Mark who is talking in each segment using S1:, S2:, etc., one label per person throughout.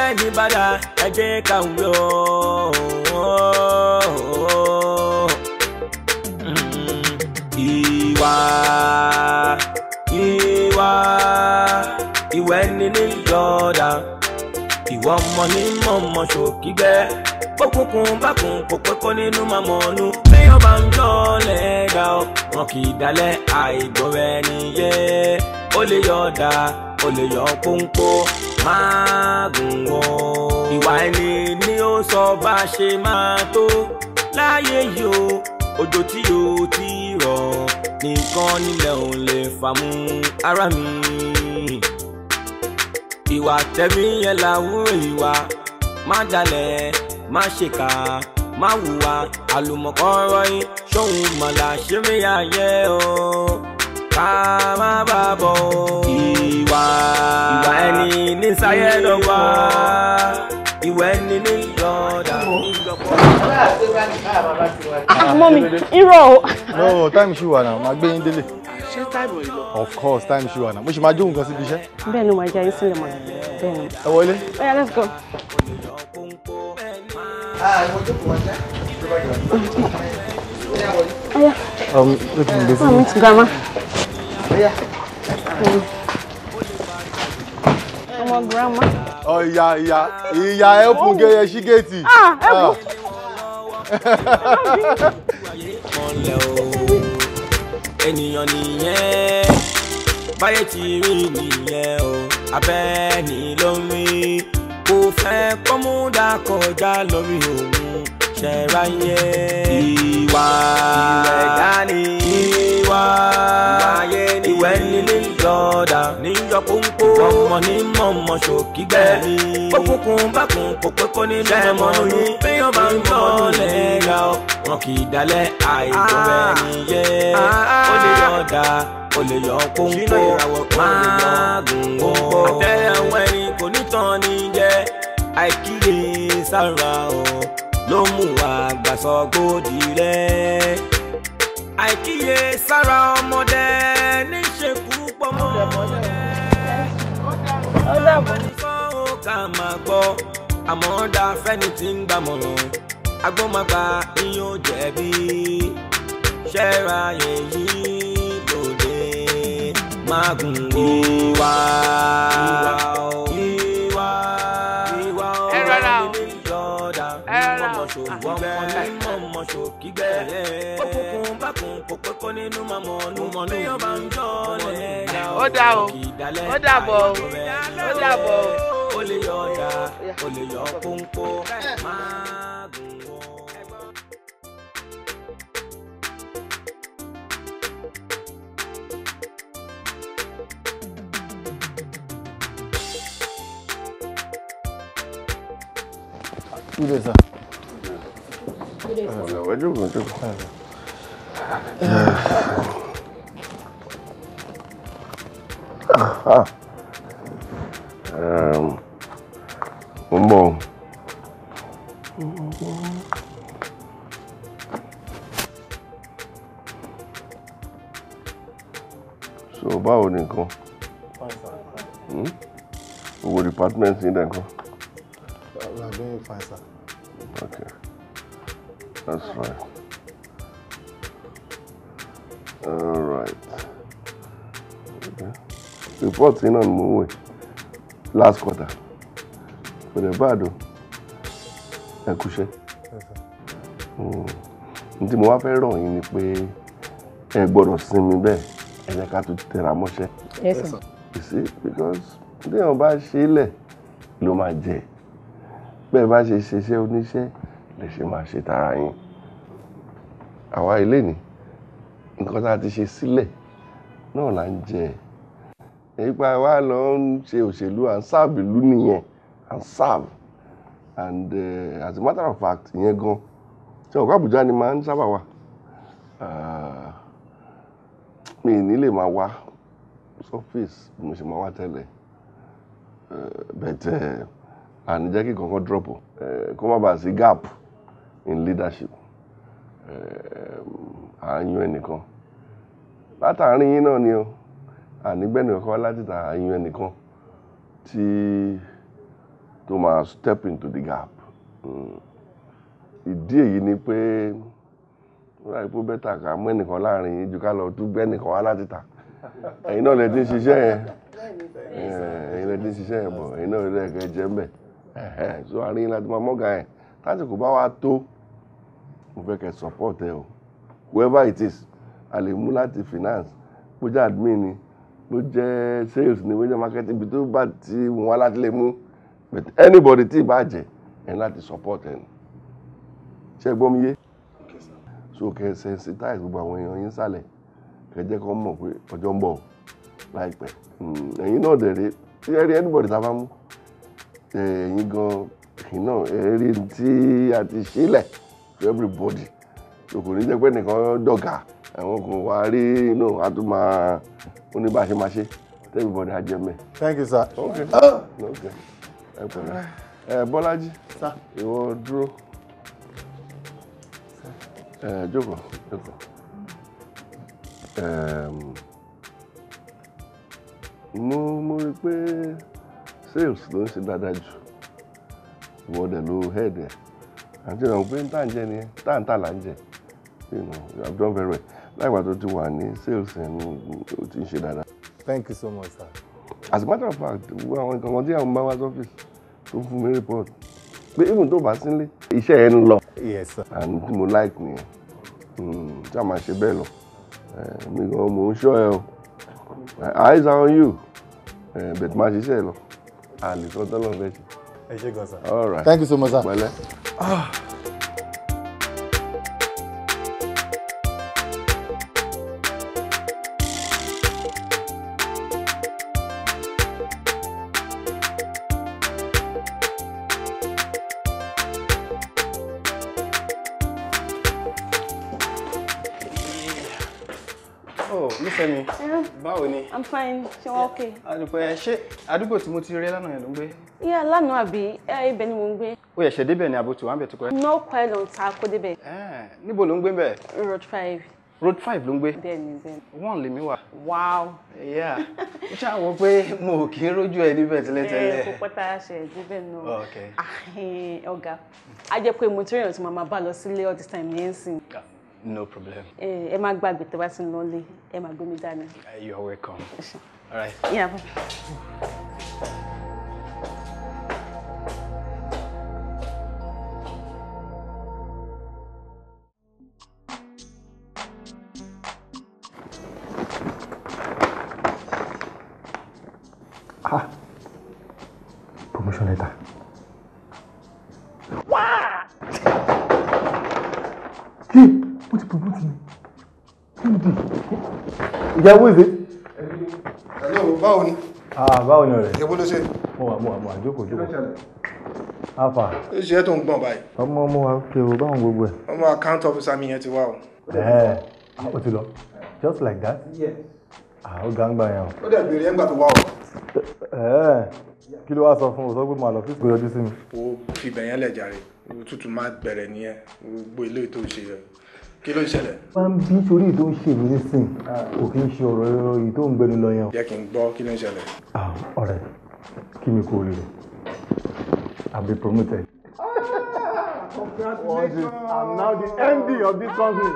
S1: Bẹ́ẹ̀ ni bàdà ẹ jẹ́ ká wí o. Ìwà ìwà ìwà ẹni ní yọ̀ọ̀dà ìwọ ọmọ ní mọ̀mọ́ ṣòkígbẹ́ bókùnkùn bákùn kò pé kó nínú màmọ́ ọ̀nù béèyàn bá ń jọ́ lẹ́ẹ̀dá o wọn kì í dalẹ̀ àìgbọ́ra ẹni yé ó lè yọ̀ọ̀dà ó lè yọ kóńkó máa gùn wọ́n. Ìwà ẹni ni ó sọ bá ṣe máa tó láyé yìí o òjò tí yóò ti rọ̀ nìkan nílẹ̀ ò lè fàmú ara mi. Ìwà tẹ̀mí yẹn làwúrò ìwà má dalẹ̀ má ṣèkà má hùwà àlùmọ̀kọ́rọ́ yín ṣóhun mọ̀lá ṣeré ayé o ká má bà bọ̀. Ìwà ìwà ẹni ní sáyẹ́dọ̀gba ìwà ẹni ní yọ̀ọ̀dà.
S2: Ah, mommy, irọ́ o.
S3: No, time ṣì wà náà, màá gbé yín délé.
S4: Ṣé time ò lọ?
S3: Of course, time ṣì wà náà. Mo ṣì máa jó nǹkan síbi iṣẹ́.
S2: Bẹ́ẹ̀ ni màá jẹ́ ayé sílẹ̀ mọ́. Bẹ́ẹ̀ ni.
S3: Ẹ wọlé.
S2: Oya, let's go.
S4: Ah, ìwọ jókòó wá já.
S2: Oya.
S3: Look in this.
S2: Oh, meet grandma.
S4: Oya.
S2: Ọmọ grandma.
S3: Oh, ìyá ìyá ìyá ẹ open gate ẹ ṣí géètì.
S2: Ah, ẹ bù.
S1: Ènìyàn nìyẹn báyé ti rí nìyẹn o abẹ́ni ló ń rí kò fẹ́ kọ́múdà kọjá lórí òun ṣẹ̀ráyé. Ìwà ìwà ẹ̀dá ni ìwà ìwà ẹni ní yọ̀ọ̀dà ní yọ kóńkó ọmọ ní mọ̀mọ́ ṣòkígbẹ́ òkùnkùn bákùn kò pé kó nínú ọmọ ní béèyàn bá ń yọ̀ lẹ́ra wọn kì í dalẹ̀ àìgbọ́ra ẹni yé ó lè yọ̀ọ̀dà ó lè yọ kóńkó máa gùn ó. Àtẹ̀wé ẹni kò ní tán ní jẹ́ àìkíyè sára o ló mú àgbàsọ gbòdì rẹ̀. Àìkíyè sára ọmọdé níṣekú pọ̀mọ́. Ká máa gbọ́ àmọ́ dá fẹ́ni tí ń gbàmọ̀ràn agbọ́magbà iyán jẹ̀bi ṣẹ́ra èyí lòdì máa gùn ìwà ìwà ìwà ọ̀rẹ́ ní yọ̀ọ̀dà mọ̀mọ́ ṣòwò mọ̀mọ́ ṣòkígbẹ́ òkùnkùn bákùn kò pé kó nínú mọ̀mọ́ nù béèyàn bá ń jọ́ lẹ́yà
S4: Ó dà o, ó dàbọ̀ o, ó dàbọ̀ o.
S1: Ó lè yọ̀ọ̀dà ó lè yọ̀ kóńkó máa gùn wọ́n.
S3: Good day, sir.
S2: Good day, sir.
S5: Ọ̀làwẹ́ jókòó jókòó. Mo ń bọ̀. So báwo ni nǹkan? Gbogbo department yín dẹ̀ nǹkan?
S3: We are doing fine, sir.
S5: Okay, that's fine. All right. Okay. Report in on Mowe last quarter. For the bad, ẹ kúṣẹ́.
S3: Yes, sir.
S5: Ntí mo wá fẹ́ rọ̀ yín ni pé ẹ gbọ́dọ̀ sinmi bẹ́ẹ̀ ẹ jẹ́ ká tún tẹra mọ́ṣẹ́.
S2: Yes, sir.
S5: You see, because téèyàn bá ṣe é lẹ̀ ló máa jẹ. Bẹ́ẹ̀ bá ṣe ṣiṣẹ́ oníṣẹ́ lè ṣe máa ṣe tara yín. Àwa ilé ní nǹkan tá a ti ṣe sílẹ̀ náà là ń jẹ. Nípa wa lọ ń ṣe òṣèlú à ń serve ìlú nìyẹn à ń serve and as a matter of fact ìyẹn gan ṣé ọ̀gá Àbújá ni máa ń sábà wà. Mi ì ní lè máa wá sọ́fíìsì bí mo ṣe máa wá tẹ́lẹ̀ but àní jẹ́ kí kankan drop o kó má bàa sí gap in leadership. À ń yan ẹnìkan látàárín yín náà ni o ànígbẹ́ni kankan wá láti tà à ń yan ẹnìkan tí tó máa step into the gap. Ìdí èyí ni pé ó rà ipò better ká mú ẹnìkan láàrin yín ju ká lọ tún gbẹ́ ẹnìkan wá láti tà. Ẹ̀yin náà lè ti ń ṣiṣẹ́ yẹn, ẹ̀yin lè ti ń ṣiṣẹ́ yẹn bọ̀, ẹ̀yin náà lè kẹ́ jẹ́ mbẹ̀. So àárín yín láti máa mọ́gà yẹn. Tásìkò bá wá tó, mo fẹ́ kẹ́ support ẹ o. Whoever it is, a lè mú láti finance, bó jẹ́ admin ni, bó jẹ́ sales ni, bó jẹ́ marketing, ibi tó bá ti wọ́n wá láti lè mú. But anybody tí ì bá jẹ́, ẹ̀ láti support ẹ ni. Ṣé ẹ gbọ́ mi yé? So kẹ́ sensitize gbogbo àwọn èèyàn yín sálẹ̀, kẹ́ jẹ́ kó mọ̀ pé ọjọ́ ń bọ̀ láìpẹ́. Ẹ̀yin náà dẹ̀ rí, tí ẹ rí anybody tá a bá mú, ẹ̀yin gan, ẹ̀yin náà ẹ rí tí a ti sílẹ̀ to everybody. So kò ní jẹ́ pé nìkan dọ̀gà, àwọn kò wá rí inú, a tún máa ó ní bá a ṣe máa ṣe, everybody á jẹ mẹ́.
S3: Thank you, sir.
S5: Okay. Okay. Ẹ pẹ̀lẹ́. Ẹ Bọ́lájí, ìwọ dúró. Ẹ jókòó, jókòó. Mo rí pé sales ló ń ṣe dáadáa jù. Ìwọ dẹ̀ ló head ẹ̀. Àti ìrànwọ́ pé tá à ń jẹ ni tá à ń tà là ń jẹ. You know, you have done very well. Láìpẹ́ tó ti wà ní sales ẹ̀ ní o ti ń ṣe dáadáa.
S3: Thank you so much, sir.
S5: As a matter of fact, gbogbo àwọn nǹkan kan tí àwọn bá wá sọ́fíìsì tó ń fún mi report pé even tó bá sílé, iṣẹ́ ẹ̀ ń lọ.
S3: Yes, sir.
S5: And tí mo like nìyẹn. Tí a máa ṣe bẹ́ẹ̀ lọ. Mi gan mo ń ṣọ́ ẹ o. Eyes are on you. But máa ṣiṣẹ́ ẹ lọ. A lè sọ tọ́lọ̀ fẹ́ ṣe.
S3: Ẹ ṣé gan, sir.
S5: All right.
S3: Thank you so much, sir.
S5: Pẹ̀lẹ́.
S6: Nífẹ̀mí, báwo ni?
S2: I'm fine. Ṣé wọ́n okay?
S6: Àdùpẹ́, ṣé àdúgbò tí mo ti rí lánàá yẹn ló ń gbé?
S2: Yeah, lánàá àbí ibẹ̀ ni mò ń gbé.
S6: Ó yẹ ṣe débẹ̀ ni àbò tí wàá ń bẹ̀ tó kọ́ ẹ́?
S2: No quite long ta kó débẹ̀.
S6: Níbo ló ń gbé bẹ̀?
S2: Road 5.
S6: Road 5 ló ń gbé?
S2: Bẹ́ẹ̀ni, bẹ́ẹ̀ni.
S6: One lèmi wà.
S2: Wow.
S6: Yeah. Ó ṣàwọ̀ pé mo kì í rójú ẹ níbẹ̀ tẹ́lẹ̀tẹ́lẹ̀.
S2: Kò pẹ́ tá a ṣe débẹ̀ náà.
S6: Okay.
S2: Ọ̀gá, a jẹ́ pé mo ti rí èèyàn tí màá máa bá lọ sílé all this time ní ẹ̀sìn.
S6: No problem.
S2: Ẹ má gbàgbé tẹ́ bá ti ń lọlé, ẹ má gbé mi dání.
S6: You are welcome. All right.
S2: Yeah.
S7: Ah, promotion letter. Wah! Hey, what promote me? MD. Yeah, who is it?
S8: Hello, báwo ni?
S7: Ah, báwo ni ọ̀rẹ́?
S8: Èwo ló ṣe?
S7: Mo wà, jókòó, jókòó. Alpha.
S8: Ó ṣe é tó ń gbọ̀n báyìí.
S7: Ọmọ ọmọ wa kí o báwọn gbogbo ẹ̀.
S8: Ọmọ account officer mi yẹn ti wá o.
S7: Ẹ̀ ó ti lọ. Just like that?
S8: Yes.
S7: Ah, ó gangba yẹn o.
S8: Ó dẹ̀ béèrè ẹ̀ ńgbà tó wá o.
S7: Ẹ̀ kí ló wá sọ fún o? Sọ pé màá lọ fífi yọjú sí mi.
S8: O fi ibẹ̀ yẹn lẹ̀ jàre. Òtútù máa bẹ̀rẹ̀ nìyẹn. Gbogbo ilé tó ṣe yẹn. Kí ló ń ṣẹlẹ̀?
S7: Máa ń bí torí tó ń ṣe mí nísìn, kò kí ń ṣe ọ̀rọ̀ èyí tó ń gbẹnu lọ yẹn.
S8: Jẹ́ kí n gbọ́ kí ló ń ṣẹlẹ̀.
S7: Ọ̀rẹ́, kí mi kú oríire. I've been promoted.
S8: Congratulations.
S7: I'm now the MD of this company.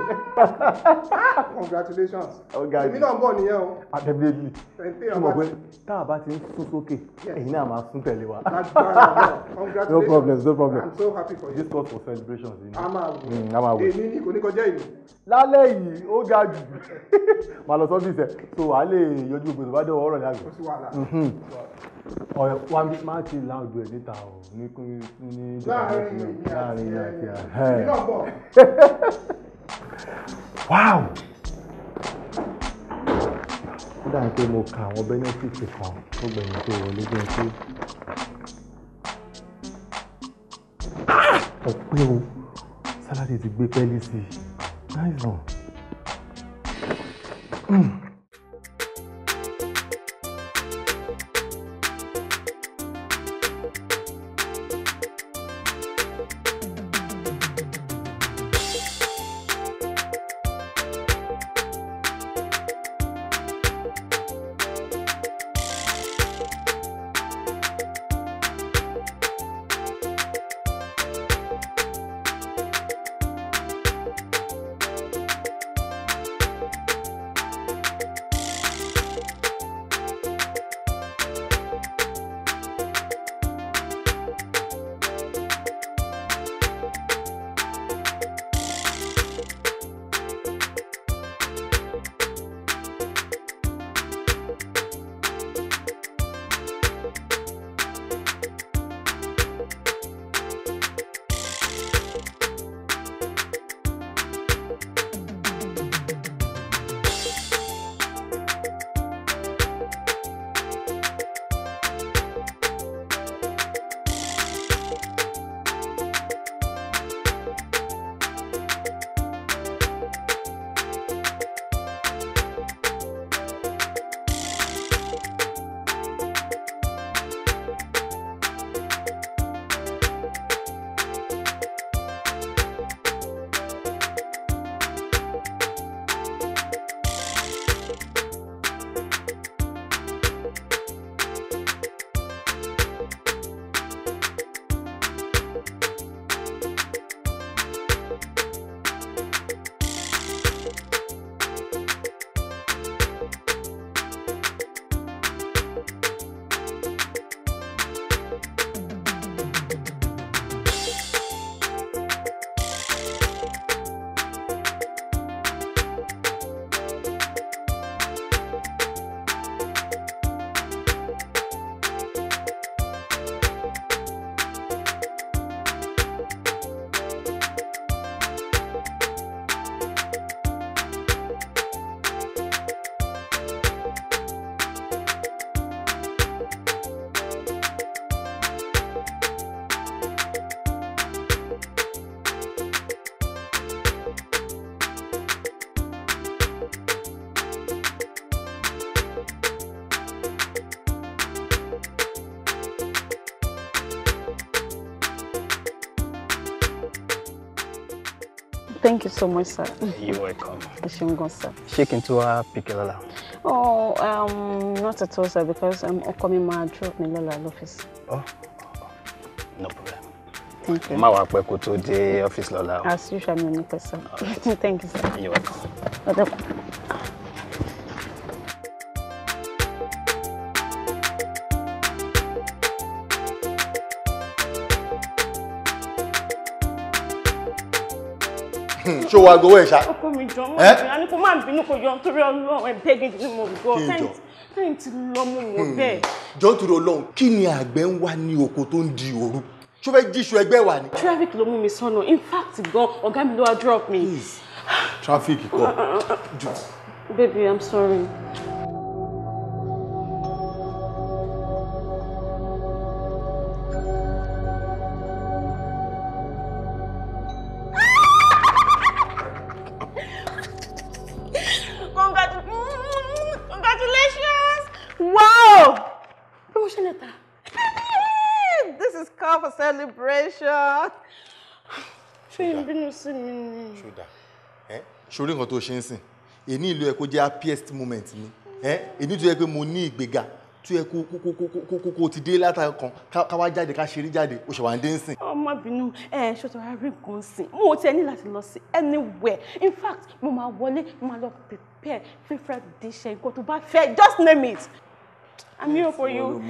S8: Congratulations.
S7: Ọ̀gá
S8: Èmi náà bọ̀ nìyẹn o.
S7: Definitely.
S8: Ṣé
S7: mo mọ̀ pé tá a bá ti ń sún sókè, ẹ̀yin náà máa sún tẹ̀lé wa.
S8: Congratulations.
S7: No problem, no problem.
S8: I'm so happy for you.
S7: This calls for celebrations. You know?
S8: A máa wò.
S7: A máa wò.
S8: Èmi ni kò ní kọjá èmi.
S7: Lálẹ́ yìí, ó ga jù. Màá lọ sọ́fíìsì ẹ̀, so wàá lè yọjú gbogbo tó bá dé ọ̀rọ̀ ní àgbẹ̀.
S8: Kò sí wàhálà.
S7: Ọ̀rẹ́ wa má ti láàdù ẹ̀ níta o ní ní
S8: Láàárín èmi
S7: láàárín
S8: àti
S7: àti
S8: ẹ̀.
S7: ẹ̀.
S8: Èmi náà bọ̀.
S7: Wow! Ó dàbí pé mo ka àwọn benefits kan tó gbẹ̀yìn tó wọlé bí n pé. Ọ̀pẹ́ o, sálárì ti gbé pẹ́ẹ́lí sí i. Nice one.
S2: Thank you so much, sir.
S6: You're welcome.
S2: Ẹ ṣeun gan, sir.
S6: Ṣé kí n tó wá pick ẹ lọ́la?
S2: Oh, not at all, sir, because ọkọ mi máa drop mi lọ́la lọ́fíìsì.
S6: Oh, no problem.
S2: Thank you.
S6: Má wàá pẹ́ kó tó dé ọ́fíìsì lọ́la o.
S2: As usual, mi ò ní pẹ́, sir. Thank you, sir.
S6: You're welcome.
S2: Ọ̀dọ́kọ̀.
S7: Ṣé o wá gbowó ẹ̀ ṣá?
S2: Ọkọ mi jọ, má bínú, a ní kó má bínú, kó jọ nítorí Ọlọ́run, ẹ bẹ́ẹ̀ gidi ni mo gbọ́. Time ti lọ, mo mọ̀ bẹ́ẹ̀.
S7: Jọ nítorí Ọlọ́run, kí ni àgbẹ̀ ń wá ní oko tó ń di òru? Ṣó fẹ́ jíṣu ẹgbẹ́ wa ni?
S2: Traffic ló mú mi sọ́nà. In fact gan, ọ̀gá mi ló wá drop mi.
S7: Traffic kọ́.
S2: Baby, I'm sorry. Congratulations! Wow! Promotion letter. This is call for celebration. Ṣé ń bínú sí mi ni?
S7: Ṣódà, ṣorí nǹkan tó ṣe ń sìn, èní ìlú ẹ kó jẹ́ happiest moment mi. Èní tó yẹ pé mo ní ìgbéga tó yẹ kó ti dé látàrí kan ká wá jáde ká ṣeré jáde, ó ṣe wà ń dé ń sìn.
S2: Ọmọ bínú ẹ, ṣó tó wá rí nǹkan sìn? Mo ò tiẹ̀ ní láti lọ sí anywhere. In fact, mo máa wọlé, mo máa lọ prepare favourite dish ẹ̀, nǹkan tó bá fẹ́, just name it. I'm here for you.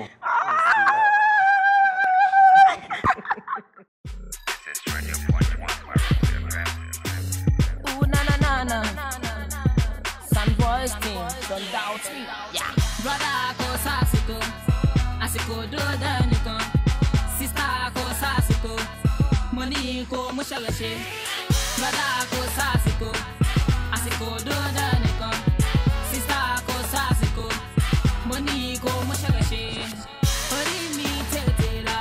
S9: Ooh, na na na na. Sun voice team, don't doubt me. Yeah. Brother kò sásìkò, àsìkò dúró dẹ́nìkan. Sister kò sásìkò, mo ní kó mú ṣẹlẹ̀ ṣe. Brother kò sásìkò, àsìkò dúró dẹ́nìkan. Sister kò sásìkò, mo ní kó mú ṣẹlẹ̀ ṣe. Orí mi tètè là,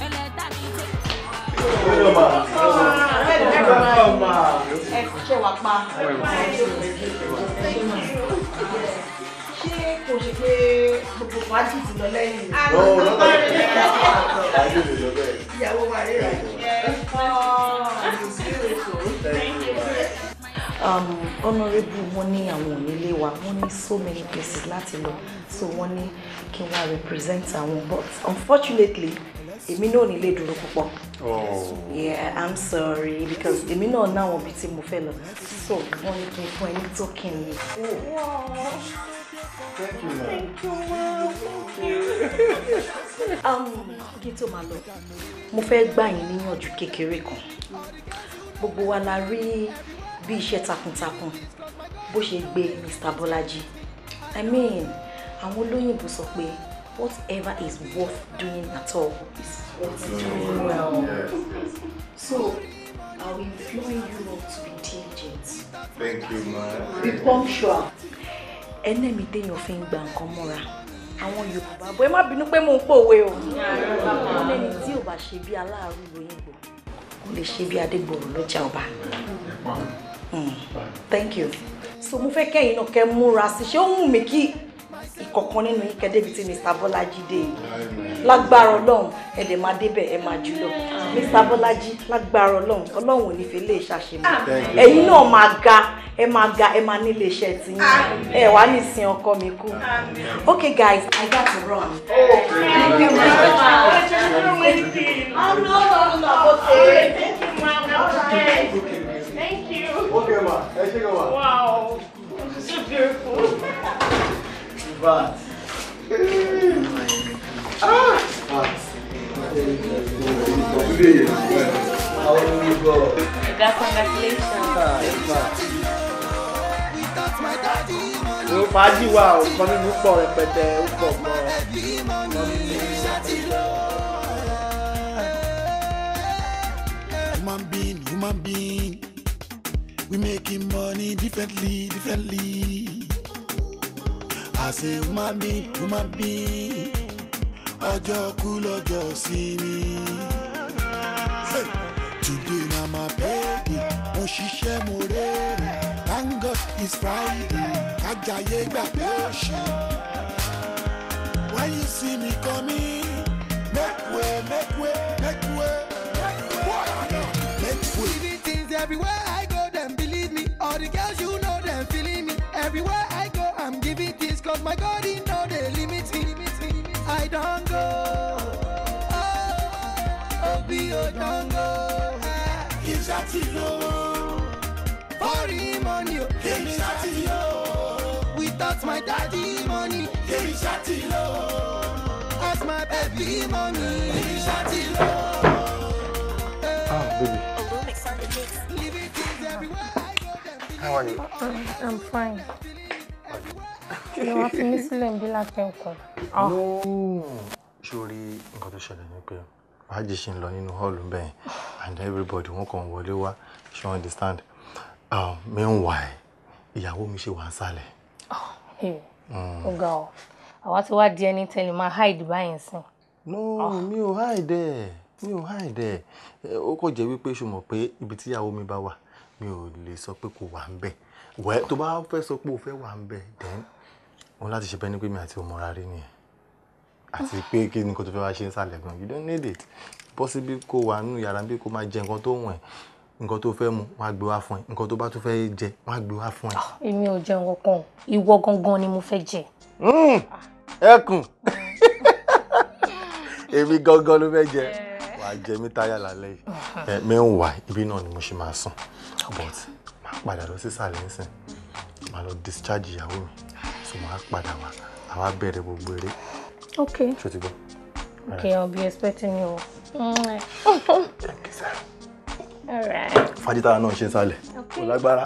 S9: ẹlẹ́dàá mi tètè là.
S10: Ẹ ṣe wà pa. Ṣé kò ṣe pé gbogbo fàájì ti lọ lẹ́yìn? Ìyàwó wa rí rẹ̀.
S11: Honorable, wọ́n ní àwọn onílé wa, wọ́n ní so many places láti lọ, so wọ́n ní kí n wá represent àwọn, but unfortunately èmi náà ò ní lè dúró púpọ̀. Yeah, I'm sorry, because èmi náà náwọn ibi tí mo fẹ́ lọ, so wọ́n ní kí n fún ẹ ní token yìí.
S7: Thank you, ma.
S2: Thank you, ma. Thank you.
S11: Kí n tó máa lọ, mo fẹ́ gbà yín níyànjú kékeré kan. Gbogbo wa la rí bí iṣẹ́ takuntakun bó ṣe gbé Mr. Bolaji. I mean, àwọn olóyìnbó sọ pé whatever is worth doing at all is worth doing well. So I will implore you all to be diligent.
S7: Thank you, ma.
S11: Be punctual. Ẹnẹ́mi téèyàn fi ń gba nǹkan mọ́ra. Àwọn Yorùbá bọ́, ẹ má bínú pé mò ń pòwe o. Wọ́n lẹ́ni tí ò bá ṣe bí aláàrú lóyìnbó kò lè ṣe bí Adégbòrò lọ́jà ọba. Thank you. So mo fẹ́ kẹ́yìn náà kẹ́ múra sí, ṣé ó wù mí kí ìkọ̀kan nínú yín kẹ́ débi tí Mr. Bolaji dé yìí. Lágbára Ọlọ́run, ẹ dẹ̀ máa débẹ̀, ẹ máa jù lọ. Mr. Bolaji, lágbára Ọlọ́run, Ọlọ́run ò ní fi lè ṣàṣemọ́. Ẹ̀yin náà máa ga, ẹ máa ga, ẹ máa nílé iṣẹ́ tiyín. Ẹ wá ní sin ọkọ mi kú. Okay guys, I got to run. Thank you.
S10: Oh, no, no, no. Okay. Thank you, ma'am.
S2: Thank you.
S7: Okay, ma. Ẹ ṣé gan, ma.
S2: Wow. This is so beautiful.
S7: But.
S4: Congratulations.
S8: Fàájì wa ò kọ́ mímú pọ̀ rẹpẹtẹ, ó pọ̀ gan-an.
S12: Human being, we making money differently, differently. I say human being, ọjọ́ kú lọ́jọ́ sinmi. Hey! Today na my payday, mo ṣiṣẹ́ mo rere. Thank God it's Friday, kájàyé gbàgbé òṣì. When you see me coming, make way, make way, make way. Make way.
S13: Living things everywhere I go. Because my God, he know they limit me. I don't go. Oh, oh, be oh, don't go. He's at you. Foreign money, he's at you. Without my daddy money, he's at you. Ask my baby mommy, he's at you.
S8: Ah, baby. How are you?
S14: I'm fine. You want to miss Lembi látẹ̀kọ̀?
S7: No. Sori, nǹkan tó ṣẹlẹ̀ ni pé fàájì ṣì ń lọ nínú hall bẹ́ẹ̀ and everybody wọ́n kàn wọlé wá, ṣe understand? Meanwhile, ìyàwó mi ṣe wà ń sálẹ̀.
S14: Ó ga ọ́, àwa ti wá di ẹni tẹ́lẹ̀ máa hide báyìí sìn.
S7: No, mi ò hide ẹ̀, mi ò hide ẹ̀. Ó kàn jẹ́ wípé ṣo mọ̀ pé ibi tí ìyàwó mi bá wà, mi ò lè sọ pé kò wà ń bẹ̀. Well, tó bá fẹ́ sọ pé o fẹ́ wà ń bẹ̀, then òun láti ṣe bẹ́ẹ̀ ni pé mi àti ọmọ ra rí nìyẹn. Àti pé kí ni nǹkan tó fẹ́ wá ṣe ń sàlẹ̀ gan, you don't need it. Possibly kó wà nínú yàrá bí kó máa jẹ nǹkan tó wùn ẹ́, nǹkan tó fẹ́ mu, wọ́n á gbé wá fún ẹ, nǹkan tó bá tún fẹ́ jẹ, wọ́n á gbé wá fún ẹ.
S14: Èmi ò jẹun kankan, ìwọ gangan ni mo fẹ́ jẹ.
S7: Ẹkùn! Èmi gangan ló fẹ́ jẹ. Wà á jẹ mí táyà lálẹ́ yìí. Meanwhile, ibi náà ni mo ṣe máa sùn. But màá padà lọ sísàlẹ̀ nísìn. Màá lọ discharge ìyàwó mi. So màá padà wá, àwa bẹ̀rẹ̀ gbogbo eré.
S14: Okay.
S7: Ṣé o ti gbọ́?
S14: Okay, I'll be expecting you.
S7: Thank you, sir.
S14: All right.
S7: Fàájì táwa náà ṣe ń sálẹ̀.
S14: Okay.
S7: Kò lágbára.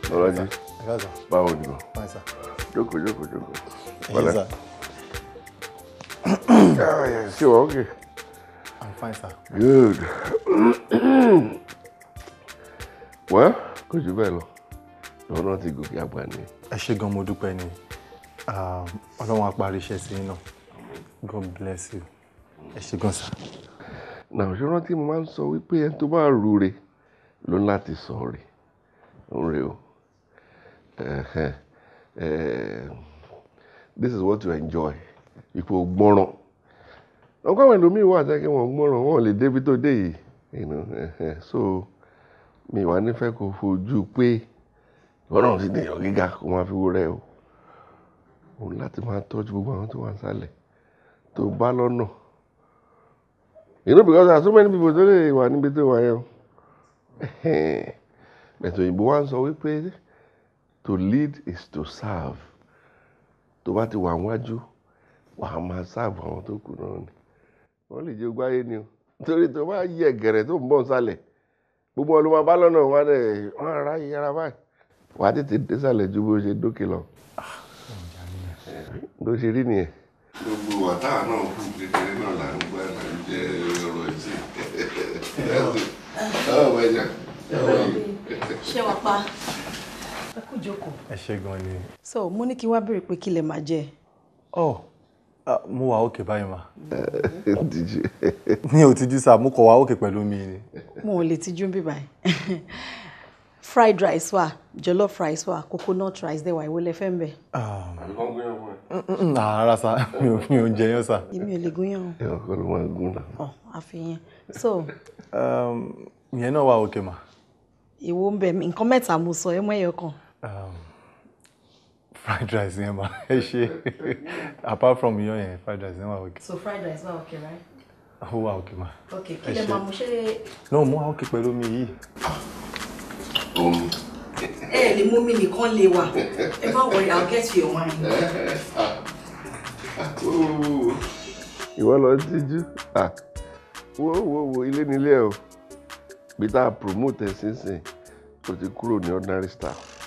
S5: Bọ́lájí, báwo ni o? Jókòó, jókòó, jókòó.
S7: Bọ́lá.
S5: Ṣé wà okay?
S7: I'm fine, sir.
S5: Good. Well, kò jù bẹ́ẹ̀ lọ. Ìwọ náà ti gòkè àgbà ni.
S7: Ẹ ṣé gan, mo dúpẹ́ ni. Ọlọ́run á parí iṣẹ́ sí yín náà. God bless you. Ẹ ṣé gan, sir.
S5: Now, ṣé rántí mo máa ń sọ wípé ẹni tó bá rúre ló ń láti sọ rè. Ń rè o. This is what you enjoy. Ipò gbọ́ràn. Ọ̀pọ̀ àwọn ẹlòmíì wà tẹ́ kí wọ́n gbọ́ràn, wọ́n lè débi tó dé yìí. You know, so mi wà nífẹ̀ẹ́ kó fojú pé ìwọ náà ti dèèyàn gíga kó máa fi wó rẹ o. Òun láti máa tọ́jú gbogbo àwọn tó wà nísàlẹ̀ tó bá lọ́nà. You know, because there are so many people tó lè wà níbi tó wà yẹn o. Bẹ̀tẹ̀ òyìnbó wa ń sọ wípé to lead is to serve. Tó bá ti wà wájú, wà á máa serve àwọn tó kù náà ni. Wọ́n lè jẹ́ ogun ayé ni o. Torí tó bá yẹ gẹ̀rẹ̀ tó ń bọ̀ nsàlẹ̀, gbogbo wọn ló máa bá lọ́nà wọn dẹ̀ wọ́n á ráyè yára báyìí. Wà á tètè désàlẹ̀ ju bó ṣe dókè lọ. Bó ṣe rí nìyẹn. Gbogbo wa táwa náà kú kékeré náà là ń gbà là ń jẹ ọ̀rọ̀ ìsìn. Báwo ẹja?
S11: Ṣé wàá pa? Ẹ kú jókòó.
S7: Ẹ ṣé gan ni.
S11: So, mo ní kí wá béèrè pé kí lẹ máa jẹ.
S7: Oh, mo wà okay báyìí ma.
S5: Tijú.
S7: Mi ò tijú sá, mo kàn wà okay pẹ̀lú mi ni.
S11: Mo ò lè tijú ń bí báyìí. Fried rice wà, jollof rice wà, coconut rice dẹ̀ wà, èwo lẹ fẹ́ ń bẹ̀?
S7: Rárá sá, mi ò jẹ yán sá.
S11: Èmi ò lè gúnyán o.
S5: Ẹ̀wọ̀n kọ́ ló máa gún náà.
S11: Ọ̀ àfihàn. So.
S7: Ìyẹn náà wà okay ma.
S11: Ìwo ń bẹ̀ mí, nǹkan mẹ́ta mo sọ, ẹ mú ẹyọ kan.
S7: Fried rice yẹn ma, ẹ ṣe. Apart from iyán yẹn, fried rice yẹn wà okay.
S11: So fried rice wà okay, right?
S7: Ó wà okay ma.
S11: Okay, kí lẹ máa mú ṣe?
S7: No, mo wà okay pẹ̀lú mi yìí.
S5: Omi.
S11: Ẹ lè mú mi nìkan lè wà. Ẹ má worry, I'll get you a wine.
S5: Ìwọ lọ tijú. Wo wo wo ilé nílé o. Bí tá a promote ẹ sínsìn, o ti kúrò ní ordinary staff.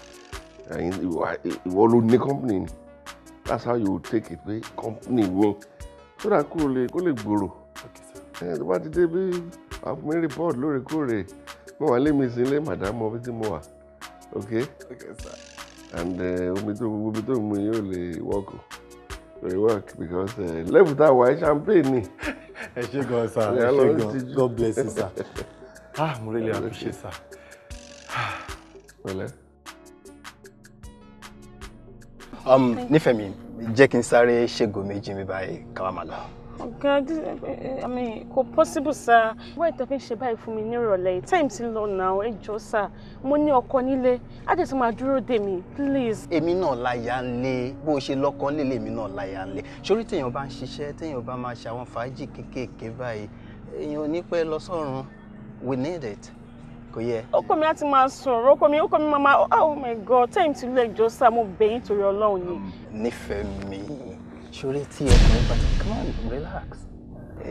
S5: Ìwọ ló ní company ni. That's how you take it pé company wo. So that kó lè gbòòrò. Tó bá ti dé bí wàá fún mi report lóòrèkóòrè. Mo wà lé mi sí ilé madam ọbí tí mo wà. Okay?
S7: Okay, sir.
S5: And omi tó gbogbo omi tó mú yóò lè work o. Kò lè work because level tá a wà ẹ́ champagne ni.
S7: Ẹ ṣé gan sir, ẹ ṣé gan. God bless you sir. Ah, mo really appreciate sir.
S5: Pẹ̀lẹ́.
S6: Nífẹ̀mí, jẹ́ kí n sáré ṣègò méjì mi báyìí ká wá máa lọ.
S2: Ọ̀gá, I mean, kò possible sir. Wọ́n ìtọ́ fi ń ṣe báyìí fún mi nírọ̀lẹ́. Time ti lọ now, ẹ jọ̀ọ́ sir. Mo ní ọkọ nílé, á jẹ́ tí máa dúró dè mí, please.
S6: Èmi náà láya ń lé, bó ṣe lọ́kọ nílé èmi náà láya ń lé. Sórí téèyàn bá ń ṣiṣẹ́, téèyàn bá máa ṣe àwọn fàájì kéékèèké báyìí, èèyàn ò ní pẹ́ lọ sọ́run. We need it. Kò yẹ.
S2: Ọkọ mi láti máa sọ̀rọ̀, ọkọ mi máa, oh my God, time ti lọ, ẹ jọ̀ọ́ sir, mo bẹ̀ yín torí Ọlọ́run ni.
S6: Nífẹ̀mí, sórí tí ọkùnrin bá ti, come on, relax.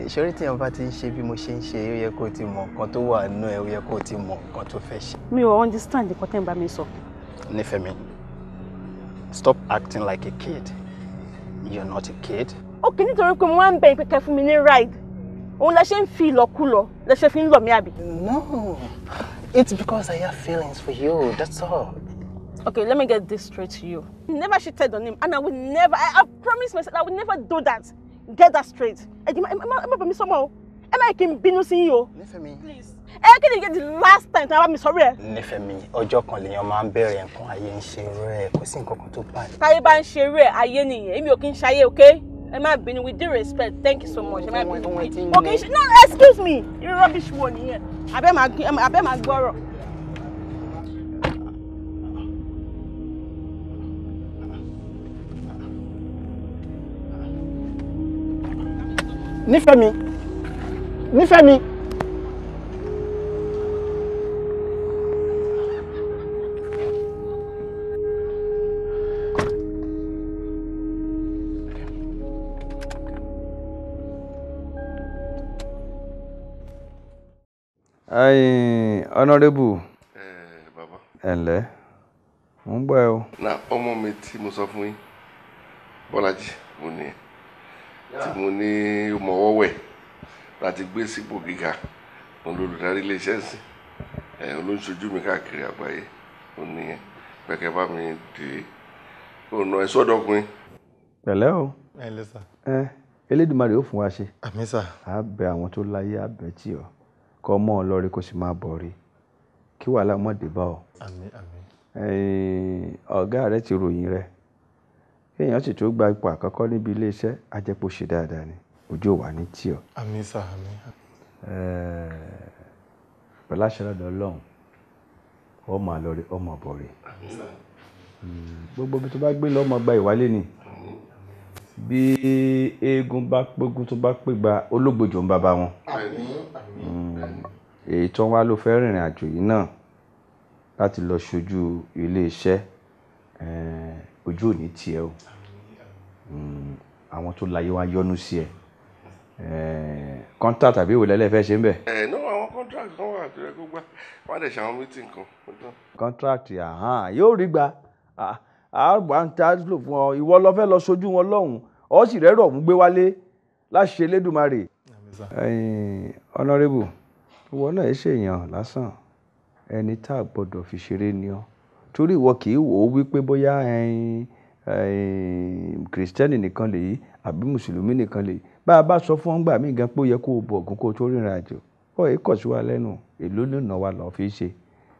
S6: Sórí tí ọkùnrin bá ti ń ṣe bí mo ṣe ń ṣe, ó yẹ kó ti mọ nǹkan tó wà nínú ẹ, ó yẹ kó ti mọ nǹkan tó fẹ́ ṣe.
S2: Mi ò understand nǹkan tẹ́ ń bá mi sọ.
S6: Nífẹ̀mí, stop acting like a kid. You're not a kid.
S2: Okay, nítorí pé mo máa ń bẹ̀ yín pé kẹ́ fún mi ní ride. Òun lẹ ṣe ń fi ìlọkulọ, lẹ ṣe fi ń lọ mí àbí.
S6: No, it's because I have feelings for you, that's all.
S2: Okay, let me get this straight to you. Never cheated on him, and I will never, I promise myself, I will never do that. Get that straight. Ẹ má bá mi sọ mọ́ o. Ẹ má kí n bínú sí yín o.
S6: Nífẹ̀mí.
S2: Please. Ẹ kí ni get the last time tí a bá mi sọ̀rọ̀ ẹ̀.
S6: Nífẹ̀mí, ọjọ́ kan lèèyàn máa ń bẹ̀rẹ̀ nǹkan, ayé ń ṣe rẹ̀, kò sí nǹkan kan tó bá.
S2: Táyé bá ń ṣe rẹ̀, ayé nìyẹn. Èmi ò kí ń ṣayé, okay? Ẹ má bínú, with due respect, thank you so much. Ẹ má bínú. Okay, no, excuse me. Irú rubbish wo nìyẹn? Abẹ́ máa gbọ́rọ̀.
S6: Nífẹ̀mí, Nífẹ̀mí.
S15: Ẹ̀yin honorable.
S5: Bàbá.
S15: Ẹ ǹlẹ́, mo ń gbọ́ ẹ o.
S5: Na ọmọ mi tí mo sọ fún yín, Bọ́lájí, mo ní tí mo ní mọ̀wọ́wẹ̀ láti gbé sípò gíga, òun lolùdarí iléeṣẹ́ sí ẹ̀, òun ló ń ṣojú mi káàkiri àgbáyé, òun ní pẹ̀kẹ́ bá mi dè é, òun náà ẹ sọ́dọ̀kùnrin.
S15: Pẹ̀lẹ́ o.
S7: Ẹ ǹlẹ́ sà.
S15: Ẹ Elédùmarè ó fún wa ṣe.
S7: Àmín sà.
S15: Á bẹ àwọn tó láyé, á bẹ tì ọ́, kọ́ mọ́ ọ lọ́rí kó sì máa bọ̀ rí, kí wàhálà mọ̀ dé bá ọ.
S7: Àmín àmín.
S15: Ọ̀gá rẹ ti ròyìn rẹ, kéèyàn sì tó gba ipò àkọ́kọ́ níbi iléeṣẹ́ ajẹ́pọ̀ ṣe dáadáa ni, ojú ò wà ní tì ọ́.
S7: Àmín sà, àmín.
S15: Pẹ̀lú àṣẹ lọ́dọ̀ Ọlọ́run, ó máa lọ rí, ó máa bọ̀ rí. Gbogbo ibi tó bá gbé lọ́mọ gba ìwálé ni. Bí eégún bá pégun tó bá pégbá, ológbòjò ń bàbá wọn. Èyí tó wá ló fẹ́ rìnrìn àjò yìí náà láti lọ ṣojú iléeṣẹ́, ojú ò ní tì ẹ́ o. Àwọn tó láyé wá yọ́nú sí ẹ. Contract àbí ìwé lẹ́lẹ́ fẹ́ ṣe ń bẹ̀.
S5: Ẹ ní àwọn contract kan wà tó yẹ kó gbà, wọ́n á dẹ̀ ṣe àwọn meeting kan.
S15: Contract yóò rí gbà, àgbà ń ta lò fún ọ, ìwọ lọ fẹ́ lọ ṣojú wọn lọ́hùn-ún, ọ sì rẹ́rọ̀ ọ̀hún gbé wálé láṣẹ Elédùmarè. Honorable, ìwọ náà ẹ ṣèyàn lásán, ẹni tá a gbọ́dọ̀ fi ṣeré ni ọ, torí ìwọ kì í wò ó wípé bóyá kìrìsìtẹ́nì nìkan lèyí àbí mùsùlùmí nìkan lèyí. Bá a bá sọ fún ọ́ngbà míì gan pé ó yẹ kó o bọ̀ ògùn kó o tó rìnrìn àjò, ó yẹ kọ̀ sí wa lẹ́nu, èló ló ná wa lọ́ọ́ fi ṣe,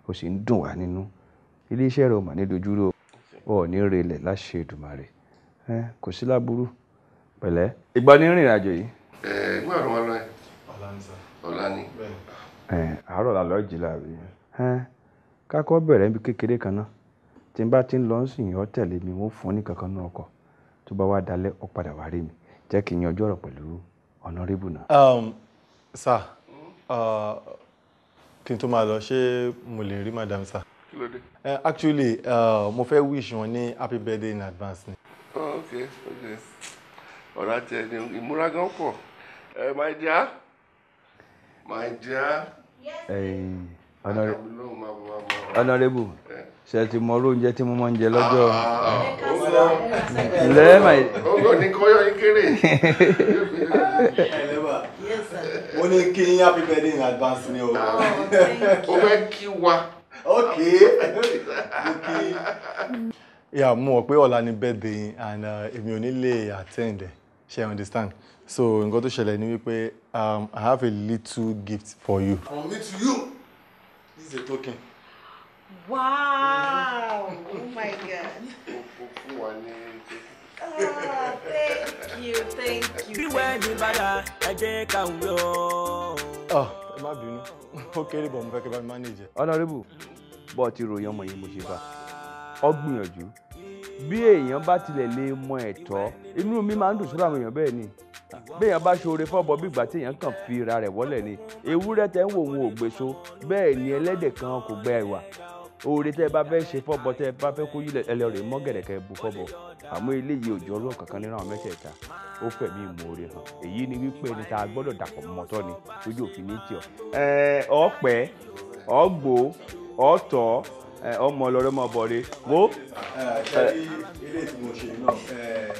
S15: ó sì ń dùn wá nínú. Iléeṣẹ́ rẹ̀ ò mà ní dojúrò, ò ní relẹ̀ láṣẹ Èdùmàrè. Kò sí láburú, pẹ̀lẹ́. Ìgbà ní rìnrìn àjò yìí.
S5: Ẹ gbọ́dọ̀ wọn lọ ẹ. Ọ̀la ni.
S15: Àárọ̀ la lọ́ọ́ jí láàbí. Kákọ́ bẹ̀rẹ̀ níbi kékeré kan náà. Tí n bá ti ń lọ sí ìyàn tẹ̀lé mi, wọ́n fún ní kankan náà ọkọ̀. Tó bá wá dalẹ̀, ó padà wá rí mi. Jẹ́ kí n yanjú ọ̀rọ̀ pẹ̀lú honorable náà.
S7: Sir, kí n tó máa lọ, ṣé mo lè rí madam sir?
S5: Kí ló dé?
S7: Actually, mo fẹ́ wish wọn ní happy birthday in advance ni.
S5: Oh, okay, okay. Ọ̀rá tiẹ̀ ni ìmúra gan pọ̀. My dear, my dear.
S15: Honorable, ṣe ti mọ oúnjẹ tí mo máa ń jẹ lọ́jọ́. Ǹlẹ́ mà.
S5: Ọgọ́ ní kọ́yọ́ yín kéré.
S7: Mo ní kí yín happy birthday in advance ni o.
S5: Ó fẹ́ kí wa.
S7: Okay. Mo kí. Yeah, mo mọ̀ pé ọ̀la ni birthday yín and èmi ò ní lè attend ẹ̀, ṣe understand? So nǹkan tó ṣẹlẹ̀ ni wípé I have a little gift for you. From me to you, this is a token.
S10: Wow! Oh my God. Ah, thank you, thank you.
S1: Wíwẹ́ ní bàdà, ẹ jẹ́ ká wí o.
S7: Ah, ẹ má bínú, ó kéré bọ̀, mo fẹ́ kí ẹ bá mi manage ẹ̀.
S15: Honourable, bó ti ròyìn ọmọ yìí mo ṣe bá ọ gbìyànjú. Bí èèyàn bá tilẹ̀ lè mọ ẹ̀tọ́, inú mi máa ń dùn sọ́dọ̀ àwọn èèyàn bẹ́ẹ̀ ni. Bí èèyàn bá ṣoore fọ́bọ bí ìgbà tí èèyàn kàn fi ra rẹ̀ wọ́lẹ̀ ni. Ewúrẹ́ tẹ́ ń wò wọn ò gbèso, bẹ́ẹ̀ ni ẹlẹ́dẹ̀ kan kò gbẹ ẹ̀wà. Oore tẹ́ ẹ bá fẹ́ ṣe fọ́bọ, tẹ́ ẹ bá fẹ́ kó yílẹ̀ ẹlẹ́rìí mọ́ gẹ̀rẹ̀kẹ́ bu fọ́bọ. Àmọ́ eléyìí ò jọ ọlọ́run kankan nínú àwọn mẹ́tẹ̀ẹ̀ta, ó fẹ̀mí ìmoore hàn. Èyí ni wípé ẹni tá a gbọ́dọ̀ dàpọ̀ mọ́tọ́ ni lójú òfin ní tì ọ́. Ọ̀pẹ, ọ̀gbò, ọ̀tọ̀, ọmọ ọlọ́rẹ́ mọ̀ bọ̀rẹ́ wo.
S7: Ṣe rí eléyìí tí mo ṣe náà,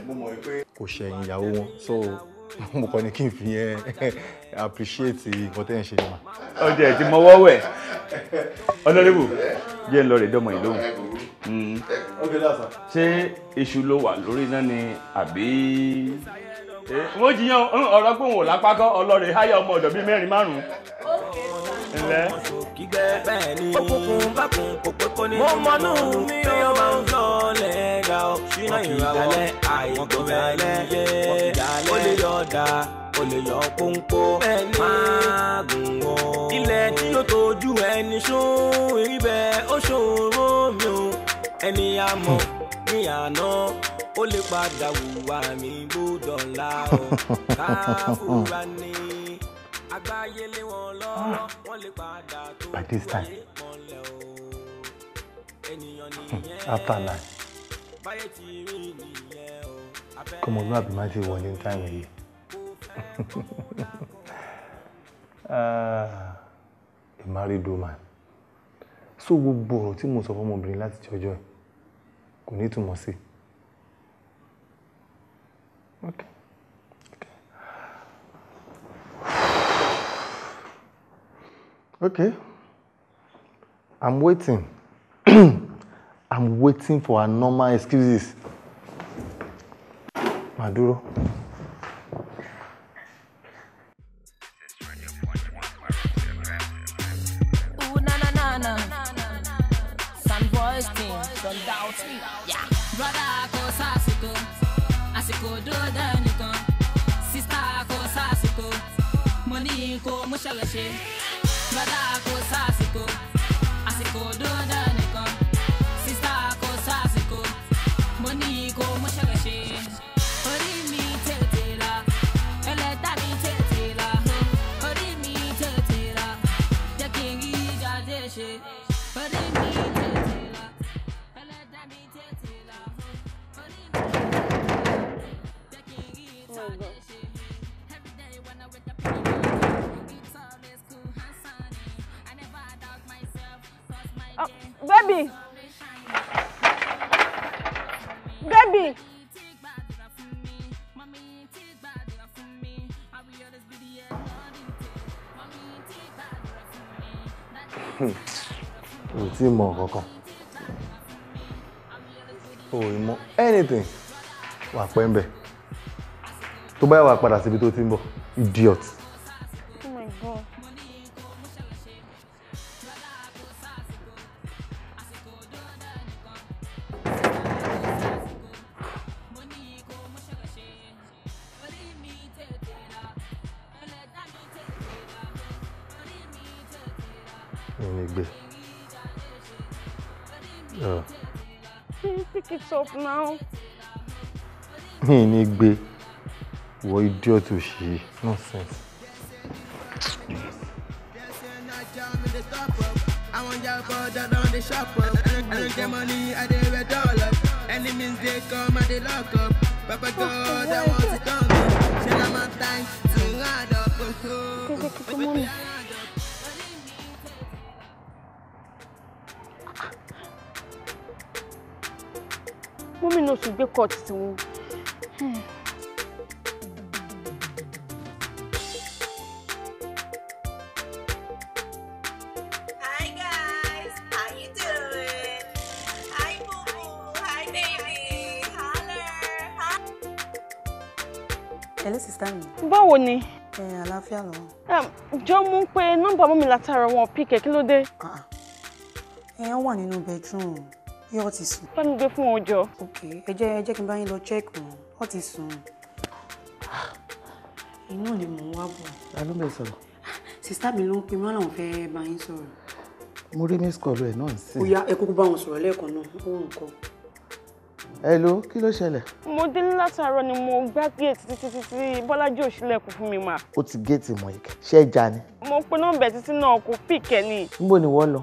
S7: mo mọ̀ wípé kò ṣẹ̀yìn ìyàwó wọn, so mo kàn ní kí n fi yẹn appreciate nǹkan tẹ́ ń ṣe ni mà.
S15: Ọjọ́ ẹ̀ ti mọwọ́ wẹ̀. Honourable, jẹ́ ń lọ rè dọ́mọ yìí lóhùn. Ṣé iṣu ló wà lórí iná ni àbí? Wọ́n jiyàn ọ̀rọ̀ pé òun ò lápá kọ́ ọlọ́rẹ̀ háyà ọmọ ọ̀dọ̀ bíi mẹ́rin márùn-ún. Ǹlẹ́.
S1: Kígbẹ́ bẹ́ẹ̀ ni òkùnkùn bá kùn kò pé kó ní. Mo mọ̀nú mi ò máa ń lọ lẹ́gà ó. Ṣínà ìràwọ̀ àìkò rẹ̀ yé. Ó lè yọ ọ̀dà, ó lè yọ kóńkó. Bẹ́ẹ̀ ni máa gùn ó. Ilẹ̀ tí yóò tójú ẹni sún ibẹ̀ ó ṣòro mi o. Ẹni a mọ̀ ní àná ó lè padà wùwà mi gbọ́dọ̀ ńlá o. Káfúrá ni àgbáyé lé wọn lọ́wọ́, wọ́n lè padà tó
S7: By this time,
S1: wáyé mọ́lẹ̀ o. Ènìyàn nìyẹn.
S7: After 9,
S1: Báyé ti rí nìyẹn o.
S7: kọ́mọlúwàbí má ti wọlé ní time yìí. Ah, a married woman. So gbogbo ọ̀rọ̀ tí mo sọ fọ́mọbìnrin láti ti ọjọ́ ẹ̀ kò ní ìtumọ̀ sí. Okay. Okay. I'm waiting. I'm waiting for her normal excuses. Maduro.
S9: Ooh, na na na na. Some boys team, don't doubt me. Yeah. Brother, kò sásìkò, àsìkò dúró dẹ́nìkan. Sister, kò sásìkò, mo ní kó mú ṣẹlẹ̀ ṣe. Brother, kò sásìkò, àsìkò dúró dẹ́nìkan. Sister, kò sásìkò, mo ní kó mú ṣẹlẹ̀ ṣe. Orí mi tètè là, ẹlẹ́dàá mi tètè là. Orí mi tètè là, jẹ́ kí n rí jáde ṣe. Orí mi tètè là, ẹlẹ́dàá mi tètè là. Orí mi tètè là, jẹ́ kí n rí jáde ṣe. Every day when I wake up in the morning, it's always cool and sunny. I never doubt myself, 'cause my day
S2: Baby!
S9: is always shining.
S2: Baby!
S7: O tí mọ kankan. O ì mọ anything. Wà pẹ́ ń bẹ̀. Tó bá yà wà padà síbi tó ti ń bọ̀. Idiot.
S2: Oh my God.
S7: Mi ò ní gbé. Ah.
S2: Please pick it up now.
S7: Mi ò ní gbé. Wọ idiot òṣì. Nonsense.
S13: I want y'all for that on the shop up. I don't get money, I dey red all up. Enemies they come and they lock up. Papa God, I want to come up. Shall I my time to round up?
S2: Come on. Mummy náà tún gbé kọ́ọ̀tù tí wọ́n.
S10: Hi guys, how you doing? Hi boo boo, hi baby.
S11: Hello, sister mi.
S2: Báwo ni?
S11: Ẹ àlàáfíà lọ.
S2: Jọ mú pé nọ́mbà mọ́ mi látara wọn píkẹ́, kí ló dé?
S11: Ẹ wọ́n wà nínú bedroom, bí wọ́n ti sùn.
S2: Bá mi gbé fún wọn jọ.
S11: Ok, ẹ jẹ́ kí n bá yín lọ check wọn, wọ́n ti sùn. Inú ni mò ń wá bọ̀.
S16: Ta ló ń bẹ sọ̀rọ̀?
S11: Sister mi ló ń pè mí, wọ́n làwọn fẹ́ bá yín sọ̀rọ̀.
S16: Mo rí miss call ẹ̀ náà sí.
S11: Ó yá, ẹ kúkú bá wọn sọ̀rọ̀ lẹ́ẹ̀kan náà, ó ń kọ́.
S16: Hello, kí ló ṣẹlẹ̀?
S2: Mo délé látàárọ̀ ni mo gbá géètì títí títí Bọ́lájí ò ṣílẹ̀kùn fún mi mà.
S16: Ó ti géètì mọ̀ ìkẹ́, ṣé ẹja ni?
S2: Mo pe nọ́mbà títí náà kò pìkẹ́ ni.
S16: Níbo ni wọ́n lọ?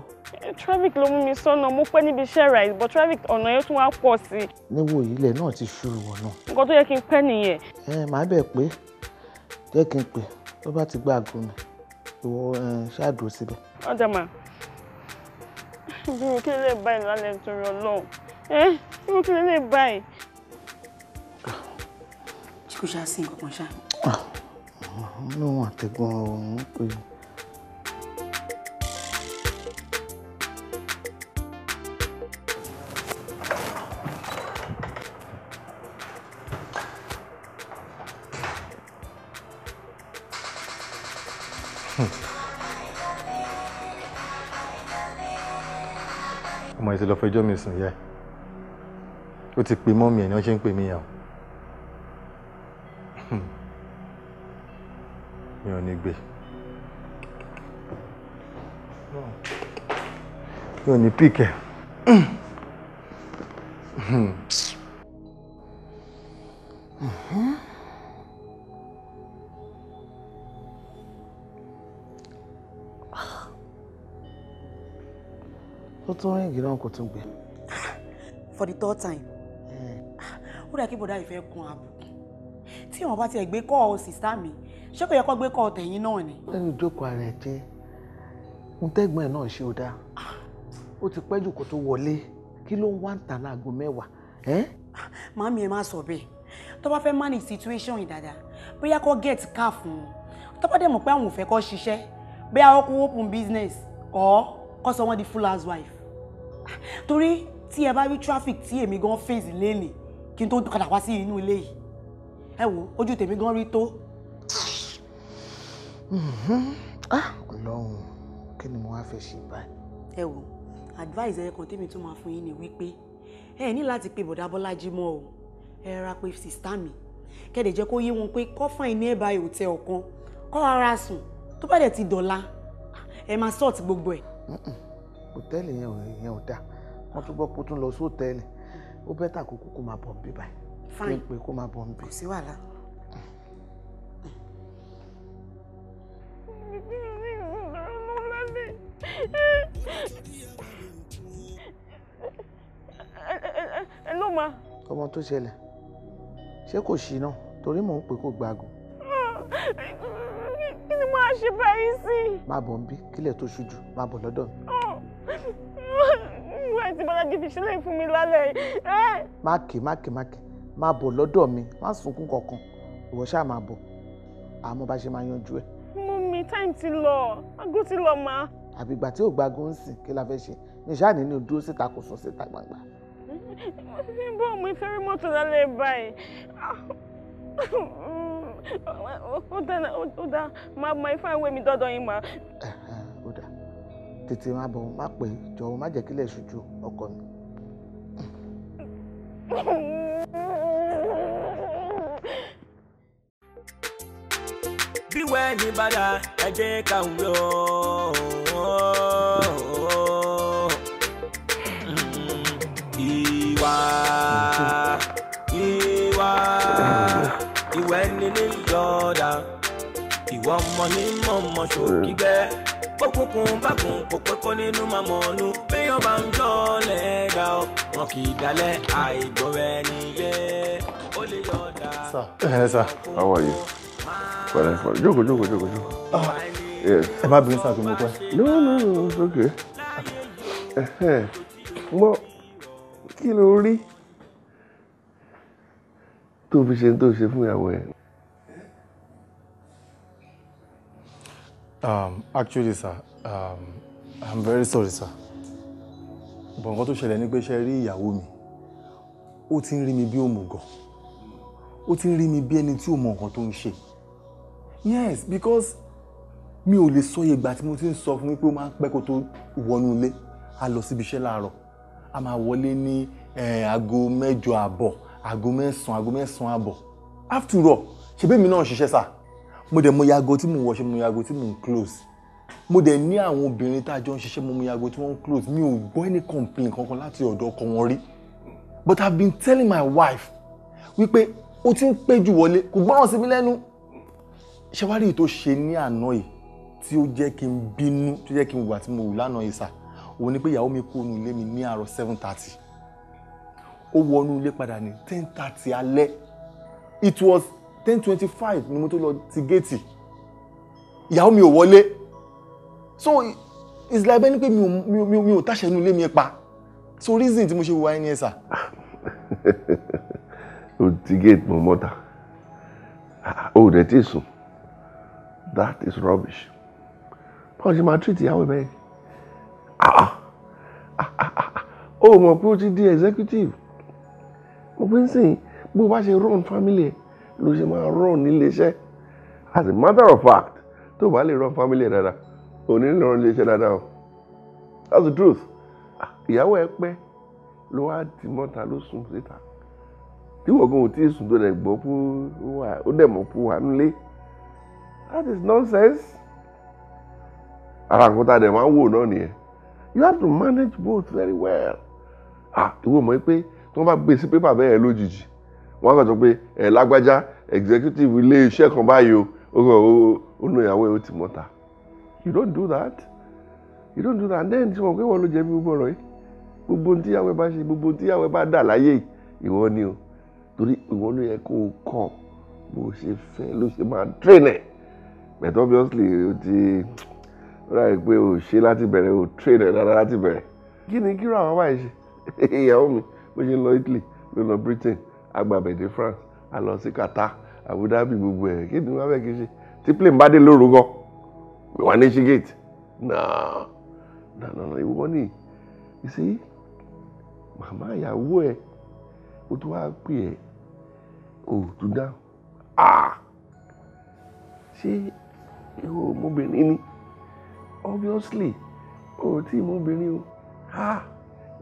S2: Traffic ló mú mi sọ́nà, mo pẹ́ níbi iṣẹ́ right, but traffic ọ̀nà yẹn tún wá pọ̀ sí i.
S16: Níwò ilẹ̀ náà ti ṣú ìwọ̀ náà.
S2: Nǹkan tó yẹ kí n pẹ́ nìyẹn.
S16: Ẹ màá bẹ̀ pé jẹ́ kí n pè tó bá ti gbá aago mi, ìwọ ṣáà dúró síbẹ̀.
S2: Ọ̀dà mà, bí kí lè báyìí lálẹ́ nítorí Ọlọ́run. Irú kí lè báyìí.
S11: Ṣé kò ṣáà sí nǹkan kan ṣá?
S16: Níwọ̀n àtẹ̀gùn ọ̀hún pé.
S7: Ọmọ yìí ti lọ fẹjọ́ mi sùn yẹ. Ó ti pè mọ́mì ẹ̀ ní wọ́n ṣe ń pè mí yàn. Mi ò ní gbé. Mi ò ní píkẹ̀.
S16: Ó tún ríǹgì náà kò tún gbé.
S11: For the third time. Ó dà kí bọ̀dá ìfẹ́ kun àbùkù. Tí wọ́n bá tiẹ̀ gbé kọ́ ọ sísá mi, ṣé kò yẹ kó gbé kọ́ ọ tẹ̀yìn náà ni?
S16: Lẹ́nu ìjókòó ara ẹ̀ jẹ́, ohun tẹ́gbọ́n ẹ̀ náà ṣe ò dáa. Ó ti pẹ́ jù kó tó wọlé. Kí ló ń wá ń tà láago 10?
S11: Màámi ẹ má sọ bẹ́ẹ̀. Tó bá fẹ́ manage situation yìí dáadáa, bóyá kó get car fún un. Tó bá dẹ̀ mọ̀ pé àwọn ò fẹ́ kó ṣiṣẹ́, bóyá ó kó open business or kó sọ wọ́n di full housewife. Torí tí ẹ bá rí traffic tí èmi gan face lénìí kí n tó padà wá sí inú ilé yìí, ẹ wo ojú tèmi gan rí tó.
S16: Ọlọ́run, kí ni mo wá fẹ́ ṣe báyìí?
S11: Ẹ wo advice ẹ kan tèmi tún máa fún yín ni wípé ẹ ní láti pe bọ̀dá Bọ́lájí mọ́ o, ẹ ra pé sista mi kẹ́dẹ̀ jẹ́ kó yé wọn pé kó fine nearby hotel kan kó rárá sùn, tó bá dẹ̀ ti dọ̀la ẹ máa sort gbogbo ẹ̀.
S16: Hòtẹ́ẹ̀lì yẹn ò dáa, wọ́n tún gbọ́ pé ó tún lọ sí hòtẹ́ẹ̀lì, ó bẹ́tà kó kúkú máa bọ̀ nbí báyìí.
S11: Fine.
S16: Kí n pè kó máa bọ̀ nbí.
S11: Kò sí wàhálà.
S2: Hello ma.
S16: Ọmọ tó ṣẹlẹ̀, ṣé kò ṣì náà? Torí mò ń pè kó gbàgò.
S2: Kí ni mo á ṣe báyìí sí?
S16: Máa bọ̀ nbí, kílẹ̀ tó ṣojú, máa bọ̀ lọ́dọ̀ mi.
S2: Wọ́n ti Bọ́lájí fi sílẹ̀ fún mi lálẹ́ yìí.
S16: Má kè má kè má kè, máa bọ̀ lọ́dọ̀ mi, má sunkún kankan, ìwọ ṣáà máa bọ̀, àmọ́ bá ṣe máa yanjú ẹ̀.
S2: Mummy, time ti lọ, aago ti lọ ma.
S16: Àbí ìgbà tí ò gbago ń sìn, kí la fẹ́ ṣe? Mi ṣáà ní ní dúró síta kò sùn síta gbangba.
S2: Bó mo fẹ́ rí mọ́tò lálẹ́ báyìí? Ó dá, máa ifá ìwé mi dọ́dọ̀ yín ma.
S16: Ó dá, tètè máa bọ̀, má pè é, jọ̀wọ́ má jẹ́ kílẹ̀ ṣojú ọkọ mi.
S1: Bí wẹ́ẹ̀ ní bàdà, ẹ jẹ́ ká wúlò. Ìwà ìwà ìwẹ̀ ní ní yọ̀ọ̀dà, ìwọ ọmọ ní mọ̀mọ́ ṣòkígbẹ́. Bókùnkùn bákùn kò pé kó nínú máa mọ̀ọ́nù. Béèyàn bá ń jọ́ lẹ́ẹ̀dá o, wọn kì í dalẹ̀ àìgbọ́ra ẹni yé. Ó lè yọ̀ọ̀dà.
S7: Sir.
S5: How are you? Fine, fine. Jókòó, jókòó, jókòó, jókòó. Yes.
S7: Ẹ má bínú sáà tó mo pẹ́.
S5: No, no, no, it's okay. Mo kí ló rí tó fi ṣe tó ṣe fún ìyàwó ẹ?
S7: Actually, sir, I'm very sorry, sir. But nǹkan tó ṣẹlẹ̀ ni pé ṣe rí ìyàwó mi, ó ti ń rí mi bí òmùgọ̀, Ó ti ń rí mi bí ẹni tí ò mọ nǹkan tó ń ṣe. Yes, because mi ò lè sọ iye ìgbà tí mo ti ń sọ fún mi pé ó máa ń pẹ́ kó tó wọnú ilé. A lọ síbi iṣẹ́ láàárọ̀, a máa wọlé ní aago 8:30, aago 9, aago 9:30. After all, ṣebí èmi náà ń ṣiṣẹ́ sà. Mo dẹ̀ mọ iye aago tí mò ń wọṣẹ́, mo mọ iye aago tí mò ń close. Mo dẹ̀ ní àwọn obìnrin tá a jọ ń ṣiṣẹ́, mo mọ iye aago tí wọ́n ń close. Mi ò gbọ́ any complaint kankan láti ọ̀dọ̀ ọkọ wọn rí. But I've been telling my wife wípé ó ti ń pẹ́ jù wọlé, kò gbọ́ràn sí mi lẹ́nu. Ṣé wá rí èyí tó ṣe ní àná yìí tí ó jẹ́ kí n bínú, tó jẹ́ kí n wà tí mo wù lánàá yìí sà? Òun ni pé ìyàwó mi kúrò nínú ilé mi ní àárọ̀ 7:30. Ó wọnú ilé padà ní 10:30 alẹ́. It was 10:25 ni mo tó lọ ti géètì. Ìyàwó mi ò wọlé. So it's like bẹ́ẹ̀ ni pé mi ò táṣẹ inú ilé mi pa. So reason tí mo ṣe wà ẹni ẹ sà.
S5: O ti géètì mọ́ mọ́ta. O dẹ̀ tí sùn. That is rubbish. Báwo ṣe máa treat ìyàwó bẹ́ẹ̀? O mọ̀ pé o ti di executive. Mo fi ń sìn bó bá ṣe run family ẹ ló ṣe máa run nílé iṣẹ́. As a matter of fact, tó o bá lè run family ẹ dáadáa, o ní lè run ilé iṣẹ́ dáadáa o. That's the truth. Ìyàwó ẹ pẹ́ ló wá ti mọ́ta ló sùn síta. Tí wọ́n gan ò tí ì sùn tó dẹ̀ gbọ́ fún wa, ó dẹ̀ mọ̀ fún wa nílé. That is nonsense. Ara nǹkan tá a dẹ̀ máa ń wò náà nìyẹn. You have to manage both very well. Ìwọ mọ̀ pé tí wọ́n bá gbé sí pépà bẹ́ẹ̀ lójijì, wọ́n á kàn sọ pé ẹ̀ lágbájá executive ilé iṣẹ́ kan báyìí o, ó kàn ó nu ìyàwó ẹ̀ ó ti mọ́ta. You don't do that. You don't do that. And then tí wọ́n pé wọ́n ló jẹ̀bi gbogbo ọ̀rọ̀ yìí. Gbogbo ohun tí ìyàwó ẹ bá ṣe, gbogbo ohun tí ìyàwó ẹ bá dà láyé, ìwọ ni o. Torí ìwọ ló yẹ kó o kọ́ bó ṣe fẹ́ ló ṣe máa train ẹ̀. But obviously o ti ráì pé o ṣe láti bẹ̀rẹ̀, o train ẹ̀ dáadáa láti bẹ̀rẹ̀. Kí ni kí ló àwọn báyìí ṣe? Ìyàwó mi bó ṣe ń lọ Italy, ló lọ Britain, agbábẹ̀dé France, a lọ sí Qatar, Abu Dhabi, gbogbo ẹ̀. Kí ni wọ́n fẹ́ kí n ṣe? Tí plane bá dé lóru gan, wà ní ṣí gate. No, no, no, no, ìwọ ni. You see, màmá ìyàwó ẹ̀, ó tún wá pè ẹ́, ó tún dáhùn. Ṣé ìwọ ọmọbìnrin ni? Obviously, o tí ọmọbìnrin o.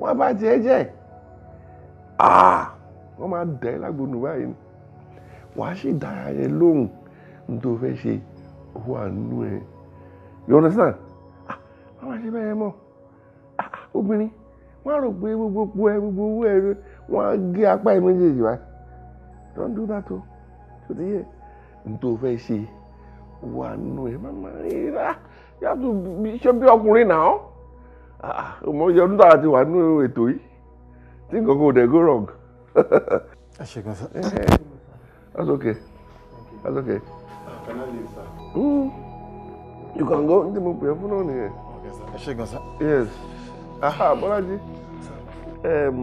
S5: Wọ́n bá tiẹ̀ jẹ́. Wọ́n máa dẹ̀ ẹ́ lágbónú báyìí ni. Wàá sì dára yẹn lóhùn ní tó fẹ́ ṣe owó àánú ẹ. You understand? Wọ́n máa ṣe bẹ́ẹ̀ mọ́. Obìnrin, wọ́n á rò pé gbogbo ẹ gbogbo owó ẹ wọ́n á gé apá ẹ méjèèjì wá. Don't do that o. Ṣé o ti yẹ? Ní tó fẹ́ ṣe owó àánú ẹ má máa rí rà. You have to be ṣe bí ọkùnrin náà. Ọmọ iye ọdún tààrà ti wà nínú ètò yìí. Tí nǹkan kò dẹ̀ go wrong.
S7: Ẹ ṣé gan sir.
S5: That's okay. That's okay.
S7: Can I leave, sir?
S5: You can go. Ní mo pè é fún náà nìyẹn.
S7: Okay, sir. Ẹ ṣé gan sir.
S5: Yes. Bọ́lájí,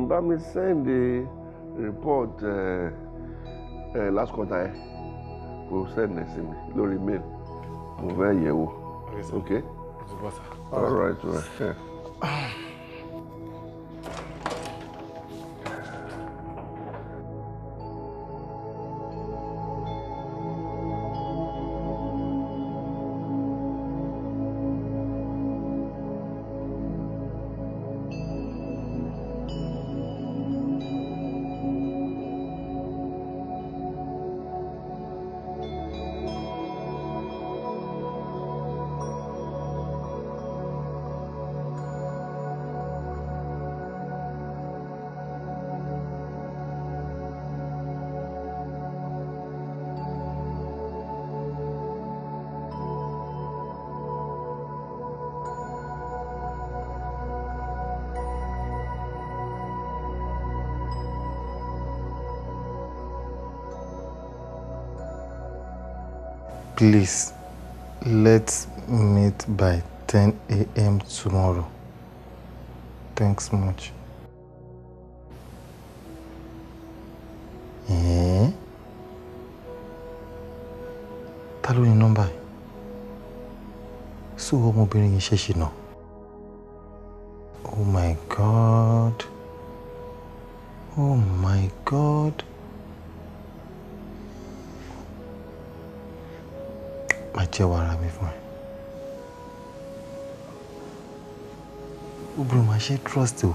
S5: bá mi send the report last quarter ẹ. Kò send ẹ sí mi lórí mail. Mo fẹ́ yẹ̀ wò.
S7: Okay, sir.
S5: Okay?
S7: All right,
S5: all right. Yeah.
S6: Please, let's meet by 10 a.m. tomorrow. Thanks much. Eh? Ta ló ní nọ́mbà yìí? So ọmọbìnrin yìí ṣẹ̀ṣẹ̀ náà. Oh my God. Oh my God.
S7: Màá jẹ́wọ́ ara mi fún ẹ. Obìnrin máa ṣe trust o.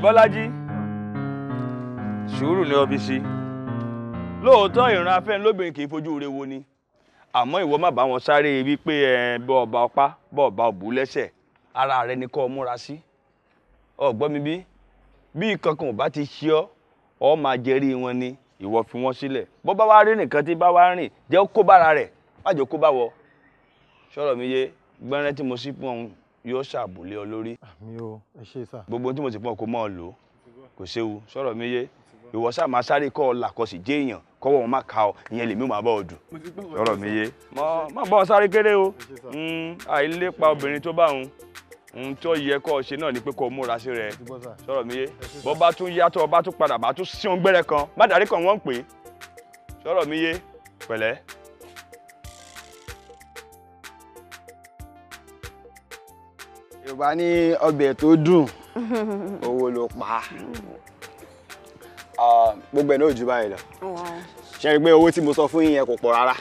S15: Bọ́lájí, sùúrù ni ọbí sí. Lóòótọ́ ìran afẹ́ lóbìnrin kì í fojú re wo ni, àmọ́ ìwọ má bá wọn sáré wípé ẹ bọ́ ọba ọpá bọ́ ọba òbú lẹ́sẹ̀, ara rẹ ni kó o múra sí. Ọ̀gbọ́n mi bí kankan ò bá ti ṣe ọ́, ọ máa jẹrí wọn ni, ìwọ fi wọ́n sílẹ̀. Bọ́ bá wá rí nìkan tí bá wá rìn, jẹ́ ó kó bára rẹ̀, má jẹ́ kó bá wọ. Sọ̀rọ̀ mi yé, gbẹ́rẹ́ tí mo sí fún ọ̀hún yóò ṣàbùlé ọ lórí.
S7: Àmì o, ẹ ṣé sà.
S15: Gbogbo tí mo sì fún ọ kò mọ́ ọ lò ó, kò séwu. Sọ̀rọ̀ mi yé, ìwọ ṣáà máa sáré kọ́ ọ làkọsì jẹ́ èèyàn kọ́wọ́ wọn má ka ọ, ìyẹn lèmi ò máa bá ọ dù. Sọ̀rọ̀ mi yé, má bá ọ sáré kéré o. Àìlépa obìnrin tó bá òun, ohun tó yẹ kọ́ ọ ṣe náà ni pé kó o múra sí rẹ. Sọ̀rọ̀ mi yé, bọ́ bá tún yàtọ̀ bá tún padà bá tún sí ohun gbẹ́rẹ́ kan, má dàrí kan wọ́n ń pè é. Sọ̀rọ̀ mi yé, pẹ̀lẹ́.
S17: Yorùbá ní ọbẹ̀ tó dùn owó ló pa. Gbogbo ẹ̀ náà jù báyìí lọ. Ṣe rí i pé owó tí mo sọ fún yín yẹn kò pọ̀ rárá,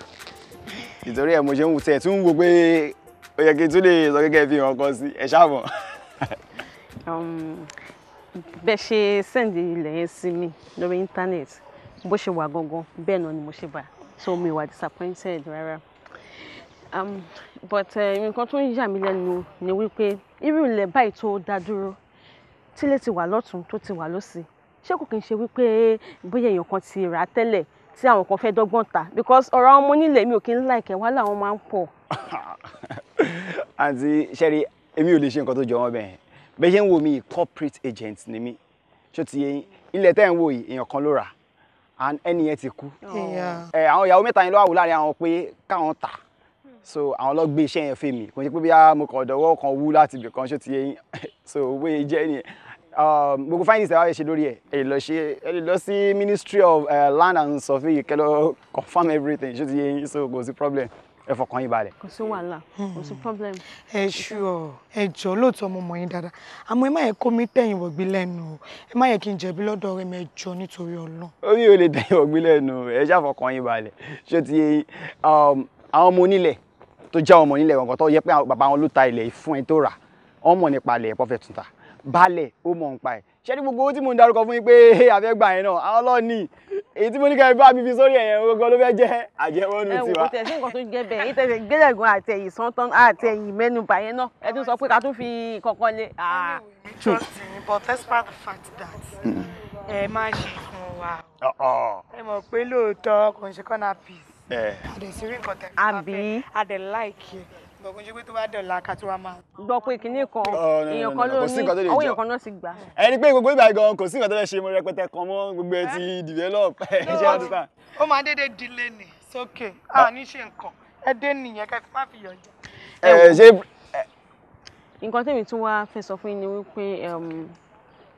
S17: ìtorí ẹ̀ mo ṣe ń tẹ̀ tún ń wo pé ó yẹ kí n tún lè sọ gẹ́gẹ́ fi hàn kan sí ẹ ṣáàmọ̀.
S2: Bẹ́ẹ̀ ṣe send ilẹ̀ yẹn sí mi lórí íńtánẹ́ẹ̀tì, bó ṣe wà gangan bẹ́ẹ̀ náà ni mo ṣe bá, so mi wà disappointed rárá. But nǹkan tó ń yà mí lẹ́nu ni wípé irú ilẹ̀ báyìí tó dá dúró, tílé ti wà lọ́tún tó ti wà lósì, ṣé kò kí n ṣe wípé bóyá èèyàn kan ti rà á tẹ́lẹ̀ tí àwọn kan fẹ́ dọ́gbọ́n tà? Because ọ̀rọ̀ àwọn ọmọ onílẹ̀ mi ò kí ń láìkẹ́, wàhálà wọn máa ń pọ̀.
S17: Àǹtí Ṣẹ́rí, èmi ò lè ṣe nǹkan tó jọ wọ́n bẹ́ẹ̀. Bẹ́ẹ̀ ṣe ń wo mi, corporate agent ni mí. Ṣó ti yé yín? Ilẹ̀ tẹ́ ń wò yìí, èèyàn kan ló rà and ẹni yẹn ti kú. Àwọn ìyàwó mẹ́ta yẹn ló wà wò láàrin àwọn pé káwọn tà, so àwọn ló gbé iṣẹ́ yẹn fún mi. Kò ṣe pé bóyá mo kàn dọ̀wọ́ kan wú láti ibì kan, ṣó ti yé yín? So owó yẹn jẹ́ nìyẹn. Gbogbo findings ẹ wá ṣe lórí ẹ̀, ẹ lọ ṣe, ẹ lọ sí Ministry of Land and Survey kẹ́ lọ confirm everything, ṣó ti yé yín? So kò sí problem, ẹ fọkàn yín balẹ̀.
S2: Kò sí wàhálà, kò sí problem.
S18: Ẹ ṣú ọ, ẹ jọ̀ọ́, lóòótọ́ mo mọ̀ yín dáadáa, àmọ́ ẹ má yẹ kó mi tẹ̀yìn wọ̀gbí lẹ́nu o, ẹ má yẹ kí n jẹ̀bi lọ́dọ̀ ọ̀rẹ́ mi, ẹ jọ̀ọ́ nítorí Ọlọ́run.
S17: Omi ò lè tẹ̀yìn wọ̀gbí lẹ́nu, ẹ ṣáà fọkàn yín balẹ̀, ṣó ti yé yín? Àwọn ọmọ onílẹ̀ tó jẹ́ ọmọ onílẹ̀ gangan tó yẹ pé bàbá wọn ló ta ilẹ̀ fún ẹ tó rà, wọ́n mọ̀ nípa ilẹ̀ ẹ̀pọ̀ fẹ́ tún ta, baálẹ̀ ó mọ̀ nípa ẹ̀. Ṣé ní gbogbo owó tí mò ń darúkọ fún yín pé àfẹ́ gbà yẹn náà, àwọn ọlọ́ọ̀ni èyí tí mo ní ká ẹ bá mi fi sórí ẹ̀yẹn gbogbo ló fẹ́ jẹ́ àjẹmọ́nú tiwa.
S2: Ẹ wò ó, tẹ̀sí nǹkan tó jẹ́ bẹ́ẹ̀, èyí tẹ̀sí gbẹ́lẹ̀gùn àti ẹ̀yìn sọ́tán àti ẹ̀yìn mẹ́nubà yẹn náà, ẹ tún sọ pé ká tún fi kankan lé.
S18: Trust me, but despite the fact that ẹ má ṣe fún wa, ẹ mọ̀ pé lóòótọ́ kò ń ṣe corner piece. A dẹ̀ sí rí nǹkan tẹ̀
S2: àbí
S18: a dẹ̀ like ẹ̀, bọ̀ kò ń ṣe pé tó bá dọ̀la ká tó wá máa.
S2: Gbọ́ pé kinní kan èèyàn kan ló ní ọwọ́ èèyàn kan náà ti gbà.
S17: Ẹni pé gbogbo ìgbà gan kò sí nǹkan tó fẹ́ ṣe mo rẹpẹtẹ kan mọ́, gbogbo ẹ ti develop. Ṣé understand?
S18: Ó máa dédé dilé ni sókè, a ní ṣe nǹkan ẹ dé nìyẹn kẹ́ fi má fi yọ̀ jẹ.
S17: Ẹ ṣe.
S2: Nǹkan tèmi tún wá fẹ́ sọ fún yín ni wípé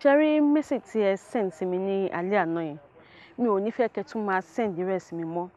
S2: ṣe rí message tí ẹ send sí mi ní alẹ́ àná yẹn, mi ò ní fẹ́ kẹ́ tún máa send rẹ̀ sí mi mọ́.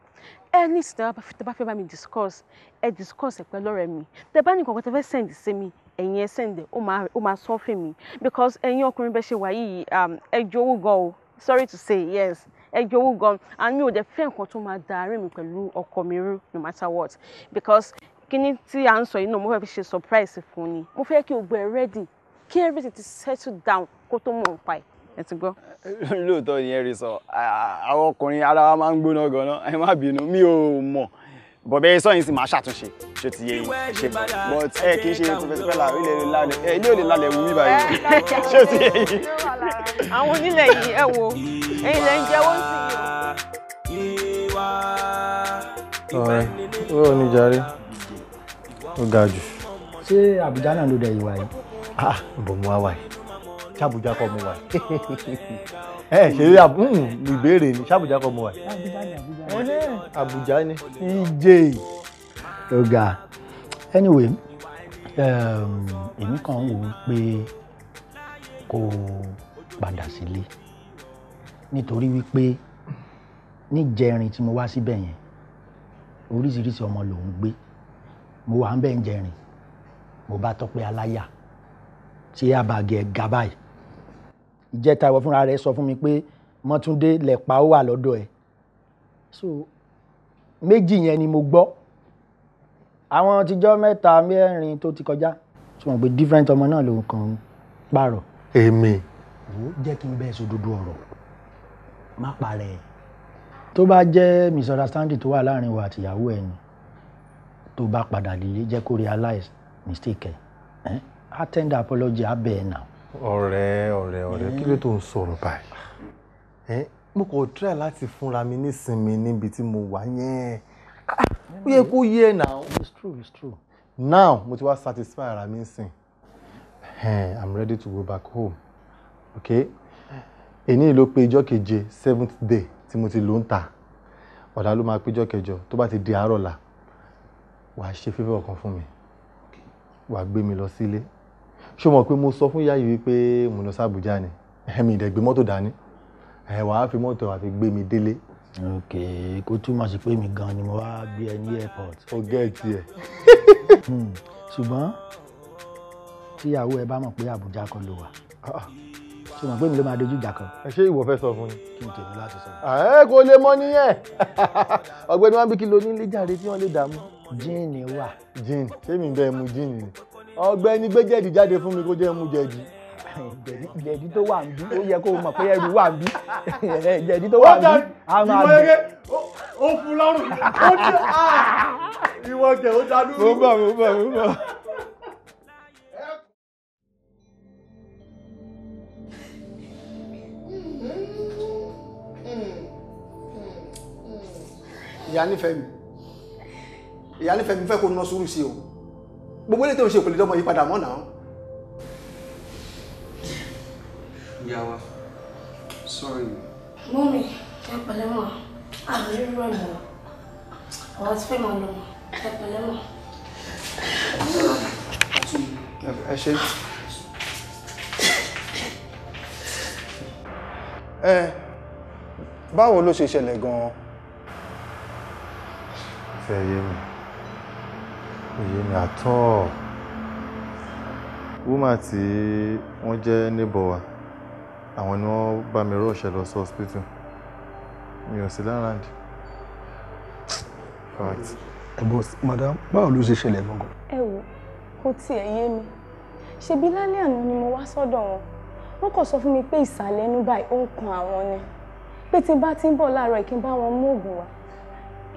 S2: Ẹni tí tẹ́ bá fẹ́ bá mi discuss, ẹ discuss ẹ pẹ̀lú ọ̀rẹ́ mi. Tẹ́ bá ní nǹkan kan tẹ́ fẹ́ send sí mi, ẹ̀yin ẹ send ẹ, ó máa sọ fún mi. Because ẹ̀yin ọkùnrin bẹ́ẹ̀ ṣe wà yìí, ẹ jowú gan o, sorry to say, yes, ẹ jowú gan, and mi ò dẹ̀ fẹ́ nǹkan tó máa da àárín mi pẹ̀lú ọkọ mi rú no matter what. Because kíní tí à ń sọ yìí náà mo fẹ́ fi ṣe surprise fún ni, mo fẹ́ kí o gbẹ ready, kí everything ti settle down kó tó mọ̀ nípa ẹ̀. Ẹ ti gbọ́.
S17: Lóòótọ́ ni ẹ rí sọ, àwọn ọkùnrin ara wa máa ń gbóná gan-an, ẹ má bínú, mi ò mọ̀, bọ̀bẹ́ sọ́yìn sì máa ṣàtúnṣe, ṣó ti yé yín? Ṣe but ẹ kì í ṣe Professor Fela, ilé ò lè lálẹ́ wù mí báyìí, ṣó ti yé yín?
S2: Àwọn onílẹ̀ yìí ẹ wo, ẹ̀yin lẹ ń jẹ́wọ́ sí
S1: i o.
S7: Ọ̀rẹ́, ó ní jàre, ó ga jù.
S19: Ṣé Àbújá náà ló dẹ ìwà yìí?
S16: Ah, bò mo wá wà yìí. Ṣàbújá kọ́ mo wà yìí. Ẹ ṣe ìbéèrè ni, ṣàbújá kọ́ mo wà yìí.
S19: Àbújá ni Àbújá.
S7: Àbújá ni.
S19: EJ. Ọ̀gá. Anyway, èmi kàn ń wò ó pé kó padà sílé nítorí wípé níjẹrin tí mo wá síbẹ̀ yẹn oríṣiríṣi ọmọ lòún gbé. Mo wà ń bẹ̀ ń jẹrin, mo bá Tọ́pẹ́ aláyà tí abàgẹ̀ ga báyìí. Ìjẹta ìwọ fúnra rẹ̀ sọ fún mi pé Mọ́túndé lẹ̀pa ó wà lọ́dọ̀ ẹ̀. So méjì yẹn ni mo gbọ́. Àwọn tíjọ́ mẹ́ta mẹ́rin tó ti kọjá tí wọ́n gbé different ọmọ náà lòun kàn ń pààrọ̀.
S7: Èmi.
S19: Wò ó jẹ́ kí n bẹ́ẹ̀ sòdodo ọ̀rọ̀, má parẹ́ ẹ̀. Tó bá jẹ́ misunderstanding tó wà láàrin wa àtìyàwó ẹ̀ ni, tó bá padà lè jẹ́ kó realize mistake ẹ̀, á tender apology á bẹ̀ ẹ̀ nà.
S7: Ọ̀rẹ́ kí ló tó ń sọ̀rọ̀ báyìí? Mo kò try láti fúnra mi nísinmi níbi tí mo wà yẹn. Ó yẹ kó yé ẹ now.
S19: It's true, it's true.
S7: Now mo ti wá satisfy ara mi nsìn. I'm ready to go back home. Okay? Èní ló pé ijọ́ keje, 7th day tí mo ti lò ń ta. Ọ̀la ló máa pé ijọ́ kẹjọ. Tó bá ti di àárọ̀ ọ̀la, wàá ṣe favour kan fún mi. Wàá gbé mi lọ sílé. Ṣé o mọ̀ pé mo sọ fún ìyá yìí wípé mo lọ sí Àbújá ni? Ẹ̀mí ìdẹ̀gbé mọ́tò dání. Wàá fi mọ́tò wàá fi gbé mi délé.
S19: Ok, kó túmọ̀ sí pé mi gan ni mo wá gbé ẹ ní airport.
S7: O gẹ́ẹ̀tì ẹ̀.
S19: Ṣùgbọ́n tíyàwó ẹ bá mọ̀ pé Àbújá kọ́ ló wà, ṣé o mọ̀ pé mi ló máa dojú ìjà kan?
S7: Ṣé ìwọ fẹ́ sọ fún mi?
S19: Kí n tèmi láti sọ.
S7: Ẹ kò lè mọ nìyẹn. Ọ̀gbẹ́ni wọn bí kí lo nílé jàre tí wọ́n lè dààmú.
S19: Jíìnì wà.
S7: Jíìnì, ṣé mi bẹ́ẹ̀ mu jíìnì ni? Ọ̀gbẹ́ni gbé jẹ̀dí jáde fún mi kó jẹ́ mu jẹ̀dí.
S19: Jẹ̀dí tó wà níbí, ó yẹ kó o mọ̀ pé ẹrù wà níbí. Jẹ̀dí tó wà níbí, a máa dùn.
S7: Ó fún lọ́rùn, ó ní ìwọ jẹ̀ ó dá dúró. Mo ń bọ̀.
S17: Ìyá nífẹ̀ẹ́ mi fẹ́ kó ná sùúrù sí o. Gbogbo ilé tó ń ṣe kò lè dọ́mọ yí padà mọ́ náà.
S8: Ìyá wa, sorry.
S14: Mọ́mí, ẹ pẹ̀lẹ́ mọ́, àmì rírọ̀ ẹ̀ mọ́, àwọn ti fẹ́ máa lọ, ẹ pẹ̀lẹ́ mọ́.
S8: Ẹ ṣe. Ẹ báwo ló ṣe ṣẹlẹ̀ gan-an?
S7: Fẹ́ yé mi, yé mi àtọ́. Woman tí wọ́n jẹ́ neighbor wa, àwọn ni wọ́n bá mi rọ́ọ̀ṣẹ̀ lọ sí hospital. Mi ò sí lára.
S16: But madam, báwo ló ṣe ṣẹlẹ̀ gangan?
S2: Ẹ wò, kò tiẹ̀ yé mi. Ṣebí lálẹ́ àná ni mo wá sọ́dọ̀ wọn. Wọ́n kàn sọ fún mi pé ìsàlẹ̀ ẹnu báyìí ó ń kan àwọn ni. Pé tí n bá ti ń bọ̀ láàárọ̀ kí n bá wọn mú òògùn wá.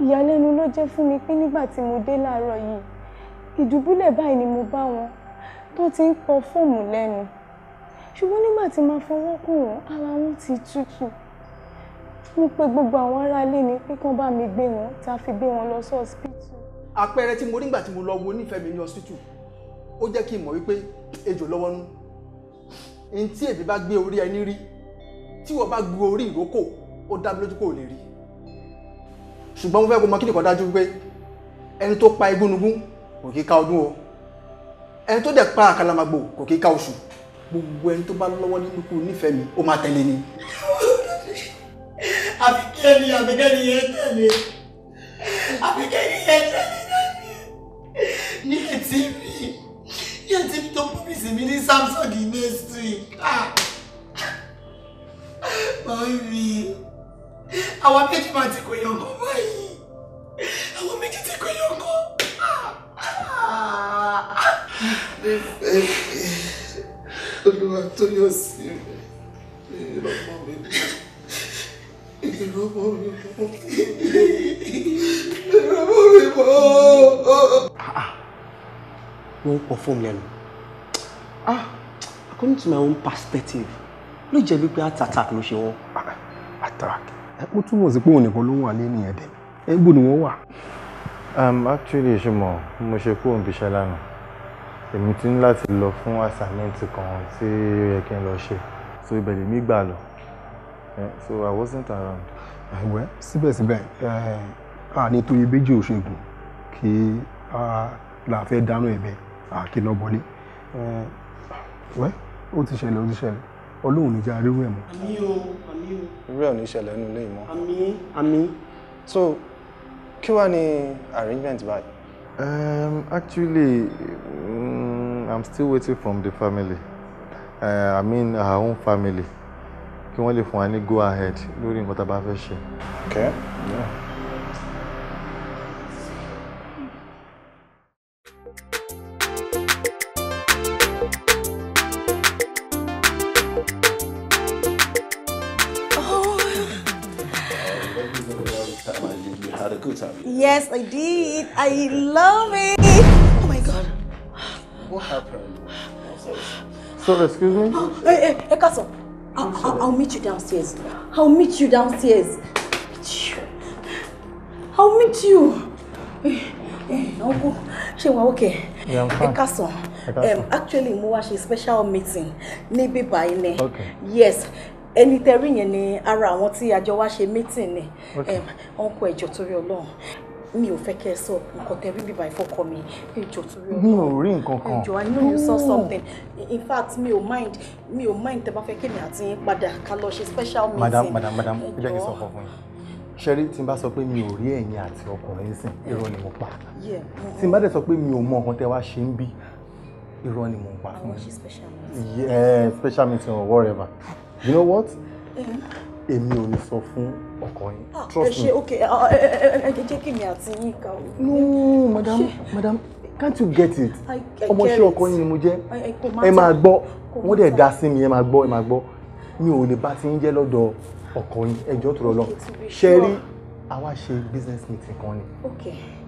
S2: Ìyàlẹ́nu ló jẹ́ fún mi pé nígbà tí mo dé láàárọ̀ yìí, ìdùbúlẹ̀ báyìí ni mo bá wọn tó ti ń pọ fóòmù lẹ́nu. Ṣùgbọ́n nígbà tí màá fọwọ́ kàn wọ́n, ara wọn ti tútù. Mo pe gbogbo àwọn aráalé ni pé kán bá mi gbé wọn, tá a fi gbé wọn lọ sí hospital.
S17: Àpẹẹrẹ tí mo rí nígbà tí mo lọ wo nífẹ̀ẹ́ mi ní hospital, ó jẹ́ kí n mọ̀ wípé ejò lọ́wọ́ nú. N tí èmi bá gbé orí ẹni rí, tí wọ́n bá gbé orí ìrókò, ó dá mi lójú kò lè rí. Ṣùgbọ́n mo fẹ́ kó mọ kí nìkan dájú wípé ẹni tó pa igúnnugún kò kí ká ọdún o, ẹni tó dẹ̀ pa àkàlàmàgbò kò kí ká oṣù. Gbogbo ẹni tó bá lọ́wọ́ nínú ikú nífẹ̀ẹ́ mi ó máa tẹ̀lé ni.
S13: Àbíkẹ́ni yẹn tẹ̀lé, Àbíkẹ́ni yẹn tẹ̀lé ní ẹtí mi, tó promise mi ní Samsung next week. Màmí, àwọn méjì máa ti kò yọ̀ǹkan báyìí, àwọn méjì ti kò yọ̀ǹkan.
S16: Nífẹ̀ẹ́ mi, Olúwa tó yọ sí mi, ìrọ̀mọ́ mi mọ́. Ìrọ̀mọ́ mi mọ́. Ìrọ̀mọ́ mi mọ́.
S20: Wọ́n ń pọ̀ fóònù lẹ́nu. According to my own perspective, ló jẹ́ wípé heart attack ló ṣe wọ́n.
S16: Attack? Ó túmọ̀ sí pé òun nìkan ló ń wà lé nìyẹn dẹ̀. Ẹ bó ni wọ́n wà?
S7: Actually, ṣe mọ̀, mo ṣe kúrò níbi iṣẹ́ lánàá. Èmi ti ní láti lọ fún assignment kan tí ó yẹ kí n lọ ṣe. So ibẹ̀ lèmi gbà lọ. So I wasn't around.
S8: Ẹ̀wẹ́ síbẹ̀síbẹ̀ a ní torí méjì òṣègùn kí la fẹ́ dáná ẹ̀bẹ̀ àkí lọ bọ́lé. Wẹ́ ó ti ṣẹlẹ̀, ó ti ṣẹlẹ̀, Ọlọ́run ní jẹ́ arírú ẹ̀ mọ́.
S20: Àmín o, àmín o.
S8: Irú ẹ̀ ò ní ṣẹlẹ̀ nínú ilé yìí mọ́.
S20: Àmín, àmín.
S6: So kí wàá ní arrangement báyìí?
S7: Actually, I'm still waiting from the family. I mean our own family. Kí wọ́n lè fún wa ní go ahead lórí nǹkan tá a bá fẹ́ ṣe.
S6: Okay. Yeah.
S11: Yes, I did. I love it. Oh my God.
S5: What happened? Sorry, excuse me?
S11: Oh, hey, hey, Kaso. I'll meet you downstairs. I'll meet you downstairs. I'll meet you. Hey, Uncle. Ṣé wà okay?
S7: Yeah, I'm fine.
S11: Kaso. Actually, mo wá ṣe special meeting níbí báyìí ni.
S7: Okay.
S11: Yes. Ẹni tẹ́rí yẹn ni ara àwọn tí àjọ wá ṣe meeting ni. Uncle, ẹ jọ̀ọ́ torí Ọlọ́run, mi ò fẹ́ kẹ́ ẹ sọ nǹkan tẹ́rí bíbá ìfọkọ mi. Ẹ jọ̀ọ́ torí Ọlọ́run.
S7: Mi ò rí nǹkan kan.
S11: Ẹ jọ̀ọ́, I know you saw something. In fact, mi ò mind, mi ò mind tẹ́ bá fẹ́ kémi àti yín padà ká lọ ṣe special meeting.
S7: Madam, madam, madam, ẹ jẹ́ kí n sọ fún yín. Ṣẹ́rí tí n bá sọ pé mi ò rí ẹ̀yin àti ọkùnrin sìn, irọ́ ni mo pa. Tí n bá dẹ̀ sọ pé mi ò mọ nǹkan tẹ́ wá ṣe ń bí, irọ́ ni mo pa fún yín. Yeah, special meeting or whatever. You know what? Èmi ò ní sọ fún ọkọ yín. Trust me.
S11: Okay, ẹ jẹ́ kí mi àti yín ká.
S7: No, madam, madam, can't you get it? Ọmọọṣẹ́ ọkọ yín ni mo jẹ́. Ẹ máa gbọ́, wọ́n dẹ̀ dá sí mi, ẹ máa gbọ́, ẹ máa gbọ́. Mi ò lè bá ti ń jẹ́ lọ́dọ̀ ọkọ yín, ẹ jọ̀ọ́ torí Ọlọ́run. Ṣé rí, àwa ṣe business meeting kan ni.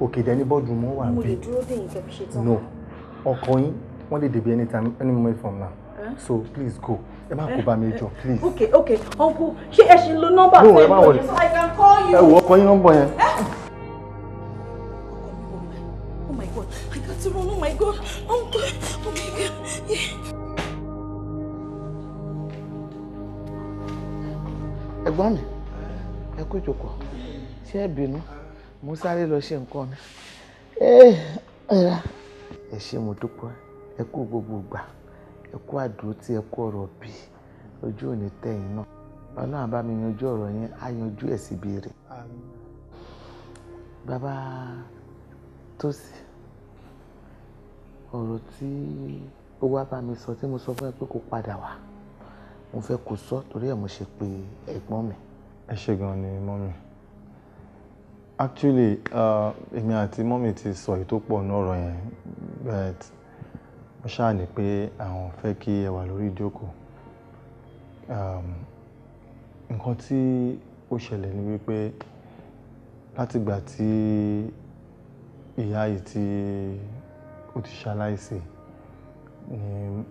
S7: Okay, dẹ̀ ní boardroom wọn wà
S11: Mo lè
S7: bí.
S11: dúró dè yín kẹ́ fi ṣe tán.
S7: No, ọkọ yín, wọ́n lè dé bí anytime, any moment from now. So please go. Ẹ má kó bá mi jọ, please.
S11: Okay, okay, uncle, ṣé ẹ ṣì ń lo nọ́mbà
S7: No, ẹ má worry.
S11: So I can call you.
S7: Ẹ wo ọkọ yín nọ́mbà yẹn.
S11: Oh my God, I got to run. Oh my God, uncle, oh my God. Yeah.
S16: Ẹ̀gbọ́n mi, ẹ kú ìjókòó. Ṣé ẹ bínú? Mo sáré lọ ṣe nǹkan ni. Ẹ ṣé, mo dúpẹ́. Ẹ kú gbogbo ìgbà. Ẹ kú àdúró tí ẹ kú ọ̀rọ̀ bí ojú òní tẹ̀yìn náà. Ọlọ́run bá mi yanjú ọ̀rọ̀ yẹn, á yanjú ẹ̀ síbi rẹ̀. Bàbá Tósì, ọ̀rọ̀ tí ó wá bá mi sọ tí mo sọ fún ẹ pé kó padà wá, mo fẹ́ kó sọ torí ẹ̀ mo ṣe pé ẹ̀gbọ́n mi.
S7: Ẹ ṣé gan ni mọ́mì. Actually, èmi àti mọ́mì ti sọ èyí tó pọ̀ ní ọ̀rọ̀ yẹn, but wọ́n ṣáà ní pé àwọn fẹ́ kí ẹ wà lórí ìjókòó. Nǹkan tí ó ṣẹlẹ̀ ni wípé látìgbà tí ìyá yìí tí ó ti ṣaláìsí ni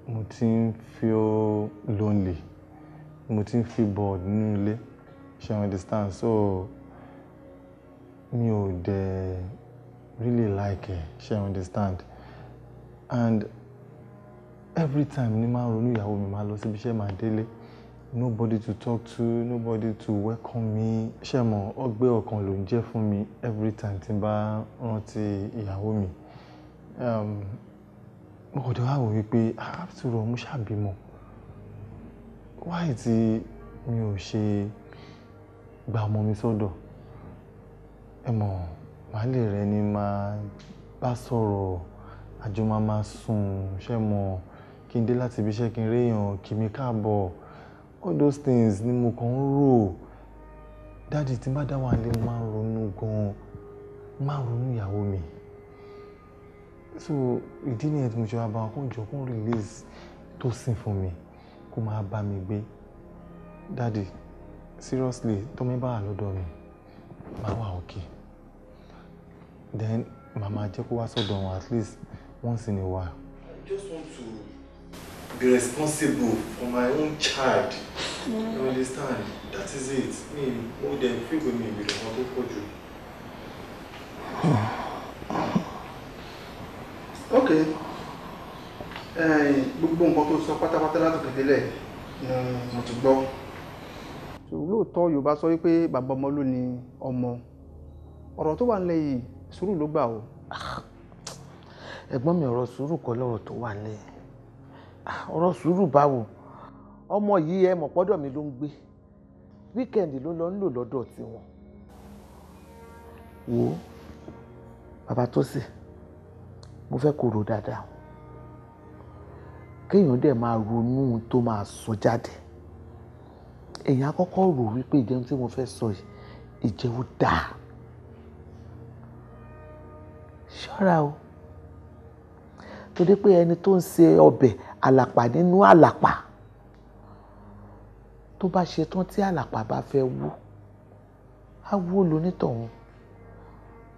S7: mo ti ń feel lonely, mo ti ń feel bored nínú ilé. Ṣé you understand? So mi ò dẹ̀ really like ẹ, ṣé you understand? And every time ni máa ń ronú ìyàwó mi, máa lọ síbi iṣẹ́, máa délé, nobody to talk to, nobody to welcome me. Ṣé mo, ọgbẹ́ ọkàn ló ń jẹ́ fún mi every time tí n bá rántí ìyàwó mi. Mo kò dé wá wò wípé after all mo ṣàbímọ, why tí mi ò ṣe gba ọmọ mi sọ́dọ̀? Ẹ mọ̀, màá lè rẹ ni máa bá sọ̀rọ̀, àjọ máa máa sùn, ṣé mọ̀, kí n dé láti ibi iṣẹ́ kí n réyàn kí mi káàbọ̀. All those things ni mo kàn ń rò. Daddy, tí n bá dá wà nílé, mo máa ń ronú gan-an, máa ń ronú ìyàwó mi. So ìdí nìyẹn tí mo ṣe wá bá wọn kó jọ kó release Tósìn fún mi kó máa bá mi gbé. Daddy, seriously, tọ́mọ bá wà lọ́dọ̀ mi, máa wà okay. Then màmá jẹ́ kó wá sọ́dọ̀ wọn at least once in a while. I just want to be responsible for my own child. You understand? That is it. Mi mo dẹ̀ feel pé mi ìbìrì kan tó pọ̀ jù.
S8: Okay. Gbogbo nǹkan tó sọ pátápátá látòkè délẹ̀ ni mo ti gbọ́. So lóòótọ́ Yorùbá sọ wípé bàbá ọmọ ló ní ọmọ. Ọ̀rọ̀ tó wà nílẹ̀ yìí sùúrù ló gbà o.
S16: Ẹ̀gbọ́n mi, ọ̀rọ̀ sùúrù kọ́ lọ́rọ̀ tó wà nílẹ̀. Ọ̀rọ̀ sùúrù báwo? Ọmọ yìí ẹ mọ̀ pọ́dọ̀ mi ló ń gbé. Weekend ló lọ ń lò lọ́dọ̀ tiwọn. Wo bàbá tó sì, mo fẹ́ kó rò dáadáa. Kéèyàn dẹ̀ máa ronú tó máa sọ jáde. Èèyàn á kọ́kọ́ rò wípé ìjẹun tí mo fẹ́ sọ yìí, ìjẹun dáa. Ṣọ́ra o. Torí pé ẹni tó ń ṣe ọbẹ̀ àlàpà nínú àlàpà, tó bá ṣe tán tí àlàpà bá fẹ́ wú, á wú lonítọ̀hún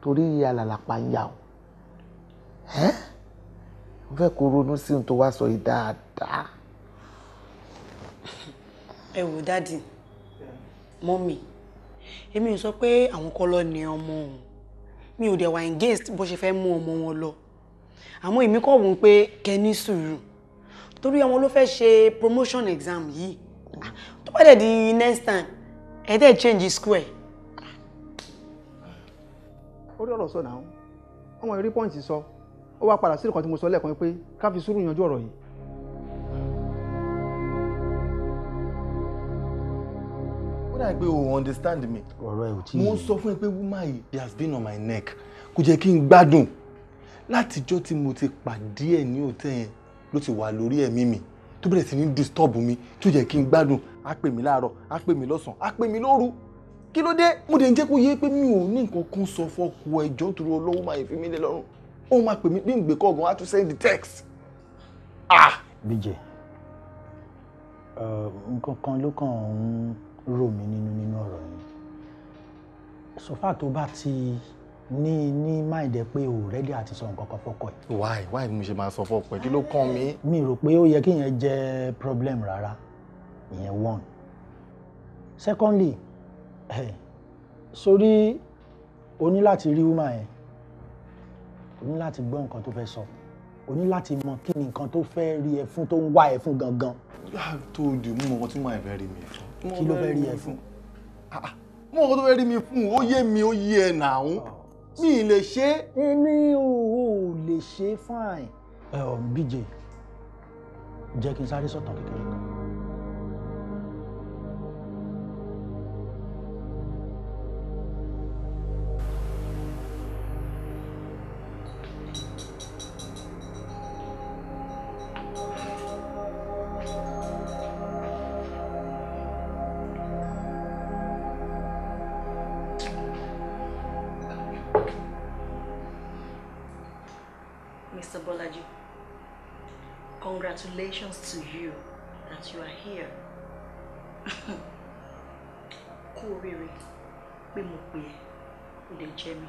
S16: torí alàlàpà ń yà ó. Ẹ́ mo fẹ́ kó ronú sí ohun tó wá sọ yìí dáadáa.
S18: Ẹ wò dádì, mọ́mì, èmi ò sọ pé àwọn kọ́ ló ní ọmọ òun. Mi ò dẹ̀ wà engaged bó ṣe fẹ́ mú ọmọ wọn lọ. Àmọ́ èmi kọ̀ wọ́n pé kẹ́ ní sùúrù. Torí ọmọ ló fẹ́ ṣe promotion exam yìí. Tó bá dẹ̀ di next time, ẹ dẹ̀ change square.
S8: Orí ọ̀rọ̀ sọ náà, ọmọ ìrí pọ́ǹtì sọ, ó wá padà sí nǹkan tí mo sọ lẹ́ẹ̀kan pé ká fi sùúrù yanjú ọ̀rọ̀ yìí.
S7: Ó dà pé o understand me.
S19: Ọ̀rọ̀ ẹ ò tí ì.
S7: Mo ń sọ fún ẹ pé woman yìí has been on my neck. Kò jẹ́ kí n gbádùn. Látijọ́ tí mo ti pàdé ẹ̀ ní òtẹ́ yẹn ló ti wà lórí ẹ̀mí mi tó bẹ̀rẹ̀ sí ní disturb mi tó jẹ́ kí n gbádùn. Á pè mí láàárọ̀, á pè mí lọ́sàn-án, á pè mí lóru. Kí ló dé? Mo dẹ̀ ń jẹ́ kó yé pé mi ò ní nǹkan kan sọ fọ́kù ẹjọ́ nítorí olówó máa fi mí lé lọ́rùn. Ó máa pè mí bí n gbé kọ́ gan, á tún send the text. Ah!
S19: BJ, nǹkan kan ló kàn ń rò mí nínú ọ̀rọ̀ yìí. Sọfà tó bá ti ní mind ẹ pé o ready àti sọ nǹkan kan fọ́kọ ẹ̀.
S7: Why mo ṣe máa sọ fọ́kọ ẹ̀? Kí ló kàn mí?
S19: Mi rò pé ó yẹ kí ìyẹn jẹ́ problem rárá. Ìyẹn one. Secondly, sórí o ní láti rí woman yẹn, o ní láti gbọ́ nǹkan tó fẹ́ sọ, o ní láti mọ kí ni nǹkan tó fẹ́ rí ẹ fún, tó ń wá ẹ fún gangan.
S7: Tó di mú nǹkan tí mo fẹ́ rí mi fún.
S19: Kí ló fẹ́ rí ẹ fún?
S7: Mú nǹkan tó fẹ́ rí mi fún, ó yé mi, ó yé ẹ nàún. Mi ì lè ṣe é.
S19: Èmi ò lè ṣe é fine. BJ, jẹ́ kí n sáré sọ̀tàn kékeré kan.
S11: Mr. Bolaji, congratulations to you that you are here. Kú oríire pé mo pè ẹ́, o lè jẹ́ mi.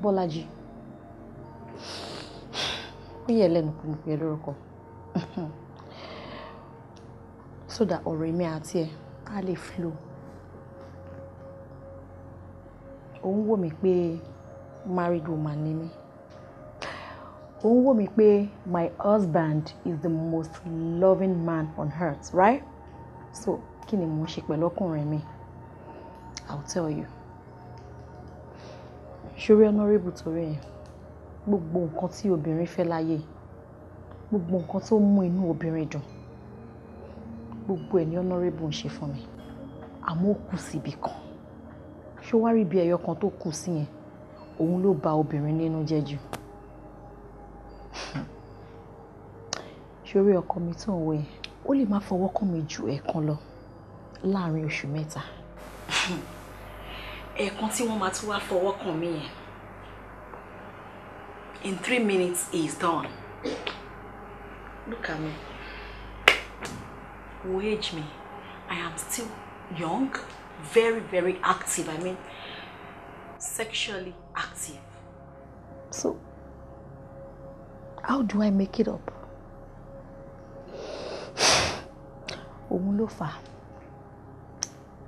S14: Bọ́lájí, ó yẹ lẹ́nu pé mo pè ẹ́ lórúkọ. So that ọ̀rọ̀ èmi àti ẹ̀ á lè flow. Ó ń wò mí pé married woman ni mí. Ó ń wò mí pé my husband is the most loving man on earth, right? So kí ni mò ń ṣe pẹ̀lú ọkùnrin mi? I'll tell you. Ṣorí honorable torí yẹn, gbogbo nǹkan tí obìnrin fẹ́ láyé, gbogbo nǹkan tó mú inú obìnrin dùn, gbogbo ẹ̀ ní honorable ń ṣe fún mi. Àmọ́ ó kù síbi kan. Ṣó wá rí bí ẹyọ kan tó kù sí yẹn, òun ló ba obìnrin nínú jẹ́ jù. Ṣorí ọkọ mi tó ń wo yẹn, ó lè má fọwọ́ kàn mí ju ẹ̀ẹ̀kan lọ láàrin oṣù mẹ́ta.
S11: Ẹ̀ẹ̀kan tí wọ́n máa tún wá fọwọ́ kàn mí yẹn, in 3 minutes he is done. Look at me. Wo age me. I am still young, very, very active. I mean, sexually active.
S14: So, how do I make it up? Òun ló fà á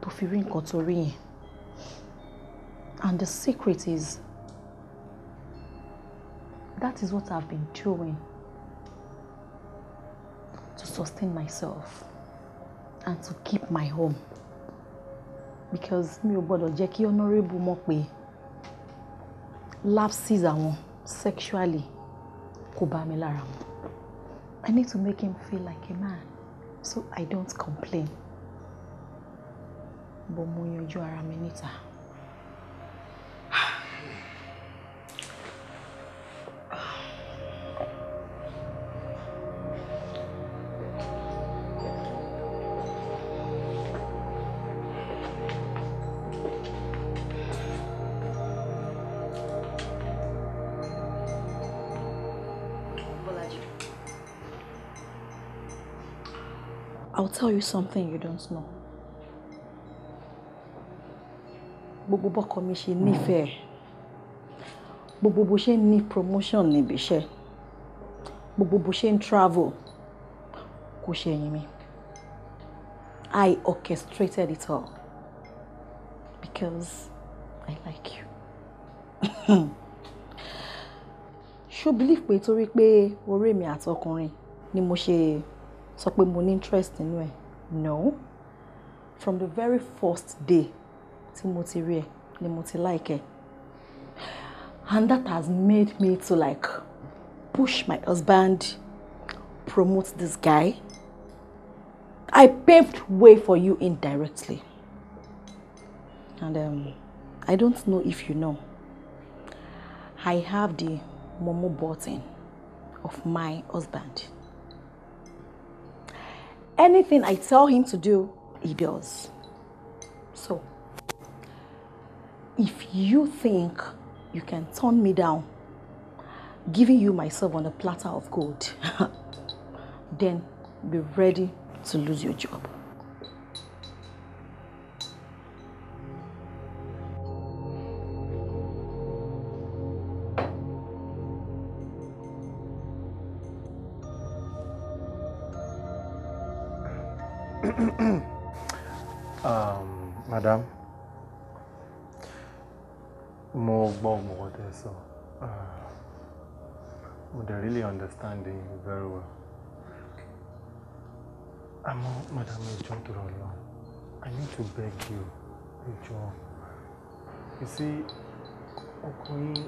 S14: tó fi rí nǹkan tó rí yẹn. And the secret is, That is what I've been doing to sustain myself and to keep my home. Because mi ò gbọ́dọ̀ jẹ́ kí honourable mọ̀ pé lapses àwọn sexually kò bá mi lára mu. I need to make him feel like a man so I don't complain. But mo yanjú ara mi níta. Bolaji, I'll tell you something you don't know. Gbogbo bọ́kọ mi ṣe nífẹ̀ẹ́, gbogbo bó ṣe ní promotion níbi iṣẹ́, gbogbo bó ṣe ń travel, kò ṣe ẹ̀yìn mi. I orchestrated it all because I like you. Ṣó believe pé torí pé orí mi àtọkùnrin ni mo ṣe sọ pé mo ní interest nínú ẹ̀? No. From the very first day tí mo ti rí ẹ ni mo ti like ẹ. And that has made me to like push my husband, promote this guy. I paved way for you indirectly. And I don't know if you know, I have the Momo button of my husband. Anything I tell him to do, he does. So, if you think you can turn me down, giving you myself on a platter of gold, then be ready to lose your job.
S8: Madam, mo gbọ́ nǹkan tẹ́ sọ. Mo dẹ̀ really understand you very well. Àmọ́, madam, ẹ jọ̀ọ́ nítorí Ọlọ́run, I need to beg you, ẹ jọ̀ọ́. You see, ọkọ yín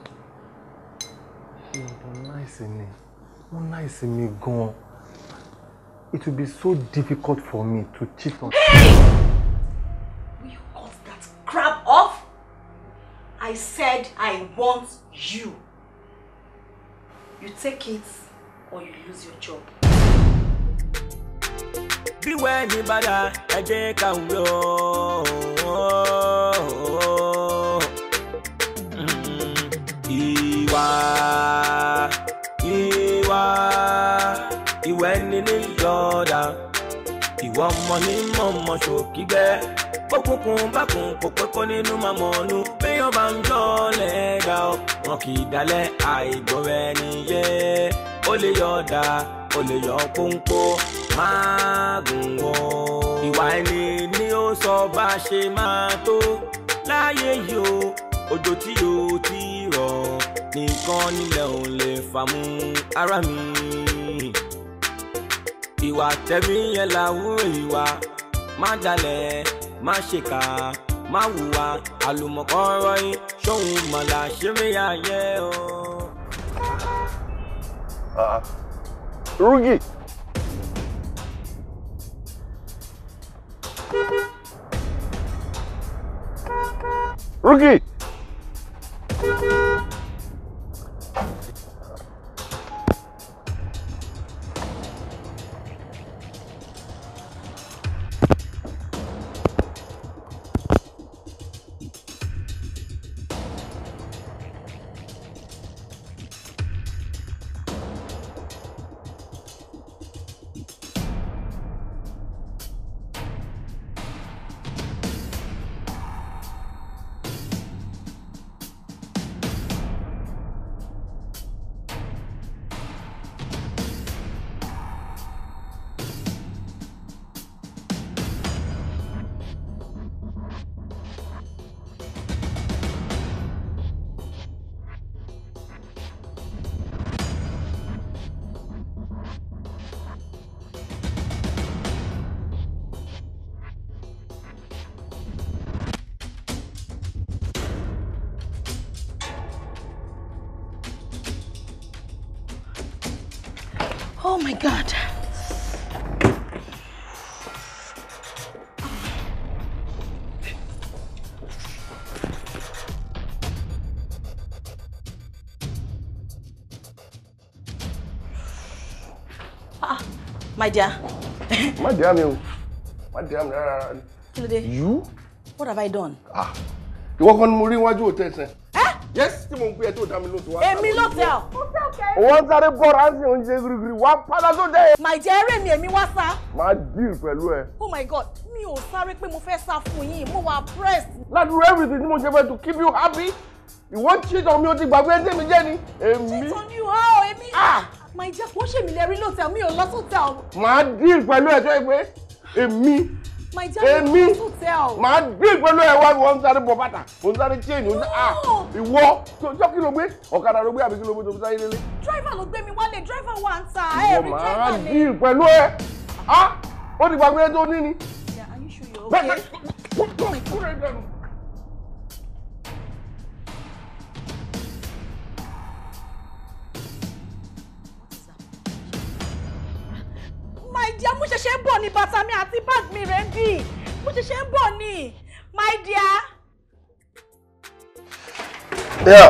S8: èèyàn tó nice ni, wọ́n nice mi gan. It will be so difficult for me to cheat on.
S11: Hey! Will you cut that crap off? I said I want you. You take it or you lose your job.
S1: Bí wẹ́ẹ̀ ní bàdà, ẹ jẹ́ ká wúlò. Ìwà, ìwà, ìwẹ̀ ní ní yọ̀ọ̀dà. Ìwọ ọmọ ní mọ̀mọ́ ṣòkígbẹ́. Bókùnkùn bákùn kò pé kó nínú máa mọ̀ọ́nú. Béèyàn bá ń jọ́ lẹ́gà ọ́, wọn kì í dalẹ̀ àìgbọ́ra ẹni yé. Ó lè yọ̀ọ̀dà, ó lè yọ̀ pọ́npọ́, máa gùn wọ́n. Ìwà ẹni ni ó sọ bá a ṣe máa tó láyé yìí o. Òjò tí yóò ti rọ̀ nìkan nílẹ̀ ò lè fàmú ara mi. Ìwà tẹ̀mí yẹn làwúrò ìwà, má dalẹ̀, má ṣèkà, má hùwà àlùmọ̀kọ́rọ́ yín, ṣóhun mọ̀lá ṣeré ayé o.
S5: Rugi. Rugi.
S11: Oh my God. Ah, my dear.
S5: Má dear mi o. Má dear mi rárá.
S11: Kí ló dé?
S5: You?
S11: What have I done?
S5: Ah, ìwọ kan ni mo rí iwájú hotel sẹ́. Yes, tí mo ń pè ẹ́ tó dá mi lóòótọ́ wá.
S11: Èmi ló tẹ̀ ọ́.
S5: Wọ́n sáré bọ́ra á sì ń ṣe gírígírí wá padà tó dé.
S11: My dear, eré mi èmi wá sá.
S5: Máa deal pẹ̀lú ẹ.
S11: Oh my God, mi ò sáré pé mo fẹ́ sá fún yín, mo wà pressed.
S5: Ládùúrú everything tí mo ṣe fẹ́ to keep you happy. Ìwọ cheat on mi, o ti gbàgbé ẹni tèmi jẹ́ ni. Èmi.
S11: Cheat on you, how? Èmi. Ah! My dear, kò ṣèmi lẹ rí lóòótọ́, mi ò lọ sóòtẹ́ẹ̀lì.
S5: Máa deal pẹ̀lú ẹ tó yẹ pé èmi.
S11: My dear, mi ò lọ sóòtẹ́ẹ̀lì.
S5: Máa deal pẹ̀lú ẹ wá, wọ́n ń sáré bọ̀ bàtà, wọ́n ń sáré chain, wọ́n ń sáré ah ìwọ tó kí ló gbé? Ọ̀kadà ló gbé àbí kí ló gbé tó fi sáré lélẹ̀?
S11: Driver ló gbé mi wálé, driver wà ń ta ẹ̀ rí driver
S5: máa
S11: ni.
S5: Deal pẹ̀lú ẹ. Ah! Ó ti gbàgbé tó ní ni.
S11: Yeah, are you sure you're okay?
S5: Kúrò ìdánù.
S11: My dear, mo ṣẹ̀ṣẹ̀ ń bọ̀ ní bàtà mi àti bag mi rẹ̀ ń bì. Mo ṣẹ̀ṣẹ̀ ń bọ̀ ní. My dear.
S7: Yeah.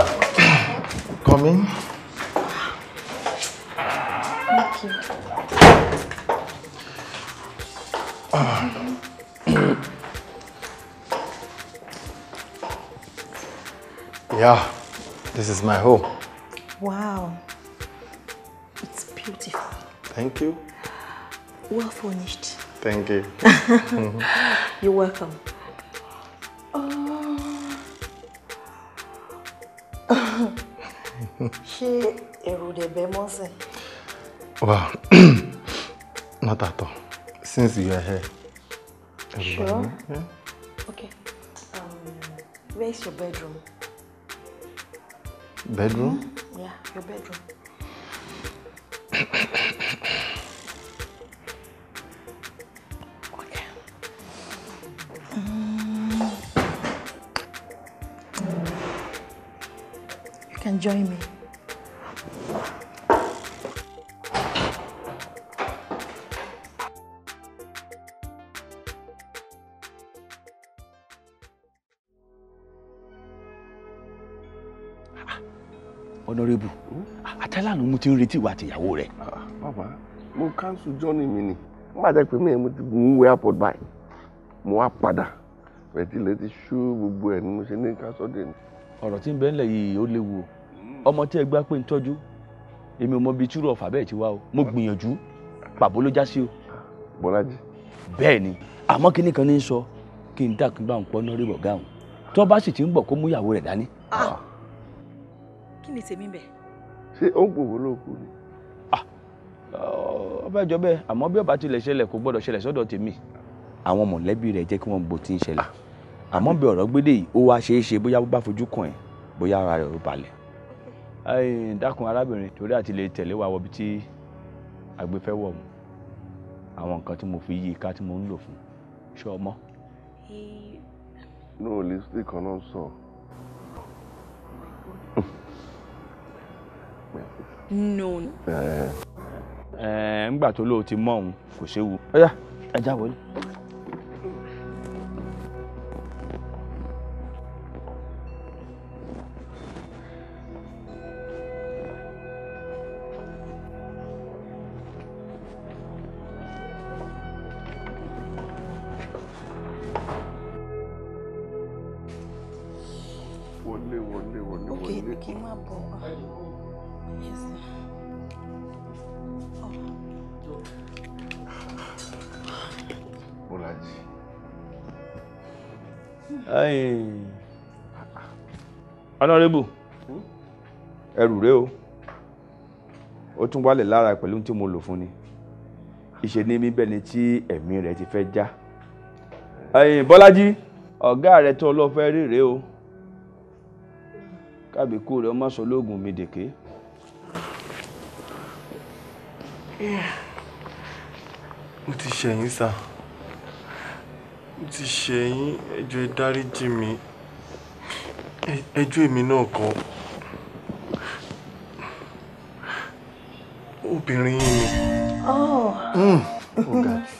S7: Come in.
S14: Thank you.
S7: Yeah, this is my home.
S11: Wow. It's beautiful.
S7: Thank you.
S11: Well furnished.
S7: Thank you.
S11: You're welcome. Ṣé èrò dẹ̀ bẹ́ mọ́ sìn?
S7: Well, not at all. Since you are here.
S11: Sure?
S7: Yeah.
S11: Okay. Where is your bedroom?
S7: Bedroom?
S11: Yeah, your bedroom. Okay. You can join me.
S15: Honorable, àtàlánù mo ti ń retí ìwà àtìyàwó rẹ.
S5: Bàbá, mo cancel journey mi ni. Nígbà tẹ́ pé mi mo ti mú wé airport báyìí. Mo wá padà. Bẹ̀tí ilẹ̀ ti ṣú gbogbo ẹ̀ ni mo ṣe ní kásọ̀dé ni.
S15: Ọ̀rọ̀ tí ń bẹ ńlẹ̀ yìí ó léwu o. Ọmọ tí ẹ gbá pé ń tọ́jú, èmi ò mọ ibi túrọ̀ ọ̀fà bẹ́ẹ̀ ti wá o. Mo gbìyànjú, pàbó ló já sí o.
S5: Bọ́lájí.
S15: Bẹ́ẹ̀ ni, àmọ́ kinní kan ní í sọ kí n dákun bá ń pọ́n náà rí bọ̀gá òun. Tó bá sì ti ń bọ̀ kó mú ìyàwó rẹ̀ dání.
S11: Kí ni tèmi bẹ̀?
S5: Ṣé ó ń pòwó lóko ni?
S15: Ọbẹ̀ jọ bẹ́ẹ̀, àmọ́ bí ó bá tilẹ̀ ṣẹlẹ̀ kò gbọ́dọ̀ ṣẹlẹ̀ sọ́dọ̀ tèmi. Àwọn mọ̀lẹ́bí rẹ̀ jẹ́ kí wọ́n gbọ́ tí ń ṣẹlẹ̀. Àmọ́ bí ọ̀rọ̀ gbédè yìí, ó wá ṣeé ṣe bóyá bó bá fojú kàn ẹ́, bóyá ara rẹ̀ ó balẹ̀. Dákun arábìnrin, torí àti lè tẹ̀lé wa wọbi tí agbẹ́fẹ́ wọ̀ mu. Àwọn nǹkan tí mo fi yí i ká tí mo ń lò fún ṣé ọmọ.
S5: No, lipstick kan náà sọ.
S11: No.
S15: Ńgbà tó lóò ti mọ òun kò séwu. Ọ̀yá, ẹ já wọlé.
S5: Wọlé wọlé wọlé
S11: Okay,
S5: wọlé.
S11: kí n má bọ̀. Yes.
S5: Bọ́lájí.
S15: Honorable, ẹrù rẹ o. Ó tún wálẹ̀ lára pẹ̀lú tí mo lò fún ni. Ìṣe ni mí bẹ́ni tí ẹ̀mí rẹ̀ ti fẹ́ já. Bọ́lájí, ọ̀gá rẹ̀ tó lọ fẹ́ rí rèé o. Kábíkú rẹ̀ ọmọ sọ lóògùn mi dèké.
S7: Mo ti ṣẹ̀yìn sá. Mo ti ṣẹ̀yìn, ẹ jọ̀ọ́ ẹ dáríjì mi. Ẹjọ́ èmi náà kọ́. Obìnrin yín ni.
S11: Oh.
S7: Ó ga jù.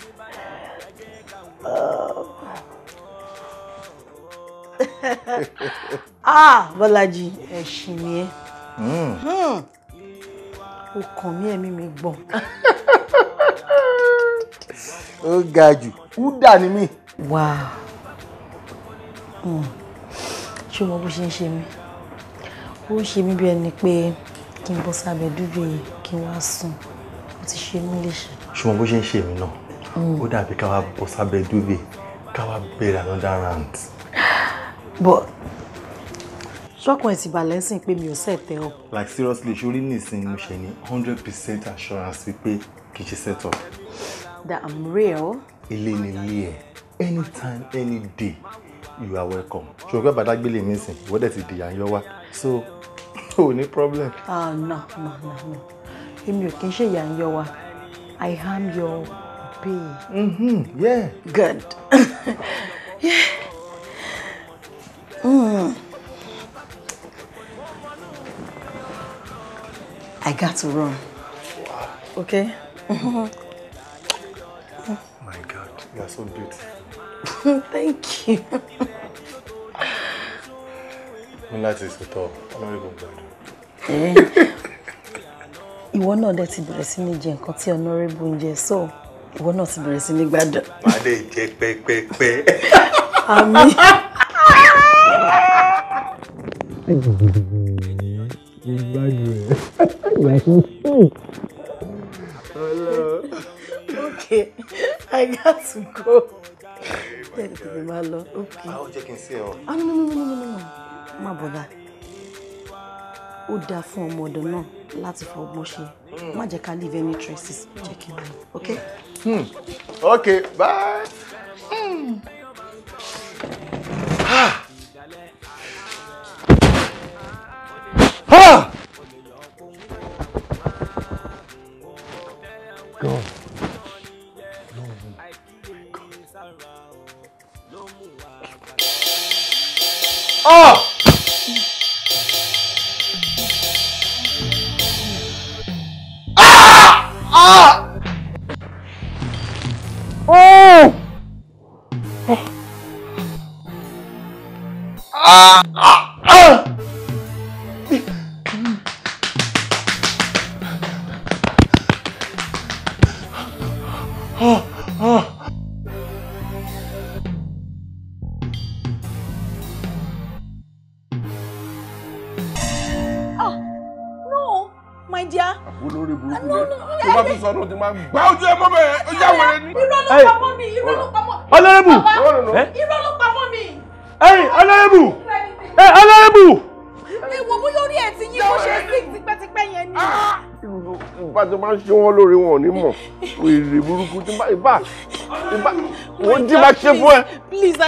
S11: Ah, Bọ́lájí, ẹ̀sìn ni ẹ́. Ó kàn mí, ẹ̀mí mi gbọ̀n.
S7: Ó ga jù, údà ni mí.
S11: Wow. Ṣé o mọ bó ṣe ń ṣe mí? Ó ń ṣe mí bí ẹni pé kí n bọ́ sábẹ́ dúbẹ̀ kí n wá sùn. Ó ti ṣe mí léṣe.
S7: Ṣé o mọ bó ṣe ń ṣe mí náà? Ó dàbí ká wá bọ́ sábẹ́ dúbẹ̀ ká wá bẹ̀rẹ̀ another round.
S11: But ṣọ́kùn ẹ̀ ti balẹ̀ sí pé mi ò set ẹ up.
S7: Like seriously, ṣorí nìsín mo ṣe ní 100% assurance wípé kì í ṣe set up.
S11: That I'm real.
S7: Ilé ni ilé ẹ̀, anytime any day you are welcome. Ṣòro pé bàdágbélé mi sìn, ìwọ dẹ̀ ti dìyà ń yọ wá, so o ní problem.
S11: Ah, no no no no, èmi ò kí ń ṣe ìyà ń yọ wá. I am your babe.
S7: Mm-hmm, yeah.
S11: Good. Yeah. Mm. I got to run.
S7: Wow.
S11: Okay?
S7: My God, you are so beautiful.
S11: Thank you.
S7: Mo láti sọ̀tọ̀ honorable gbàdúrà.
S11: Ìwọ náà dẹ̀ ti bẹ̀rẹ̀ sí ní jẹ nǹkan tí honorable ń jẹ, so ìwọ náà ti bẹ̀rẹ̀ sí ní gbádùn.
S7: Màá lè jẹ pẹ́pẹ́pẹ́.
S11: Àmín. Okay, I got to go. Tètè máa lọ. Okay.
S7: Àwọn jẹ́ kí n sí ẹ o.
S11: Ah, no, no, no, no, no, no. Má bọ̀dá. Ó dáa fún ọmọ ọ̀dọ̀ náà láti fọgbọ́n ṣe. Má jẹ́ ká leave any traces. Jẹ́ kí n lọ. Okay?
S7: Okay, bye. Ah! Ah! God. No. God. Ah! Ah! Ah! Oh! Ah! Ah! Ah! Oh, oh.
S10: Oh, no, my dear.
S5: Olórí burúkú rẹ tó bá tún sọ ọdún tí máa gbá ojú ẹ mọ́ bẹ́ẹ̀ ó yá wẹrẹ ní.
S10: Irọ́ ló pamọ́ mi, irọ́ ló pamọ́.
S15: Honorable.
S10: Irọ́ ló pamọ́ mi.
S15: Hey, honorable. Hey, honorable.
S10: Èwo bóyá orí ẹ̀ ti yí bó ṣe sí tipẹ́tipẹ́ yẹn ni.
S5: Ìbá tó máa ń ṣe wọ́n lórí wọn ò ní mọ̀ wèrè burúkú tí bá ìbá wọ́n jí máa ṣe fún ẹ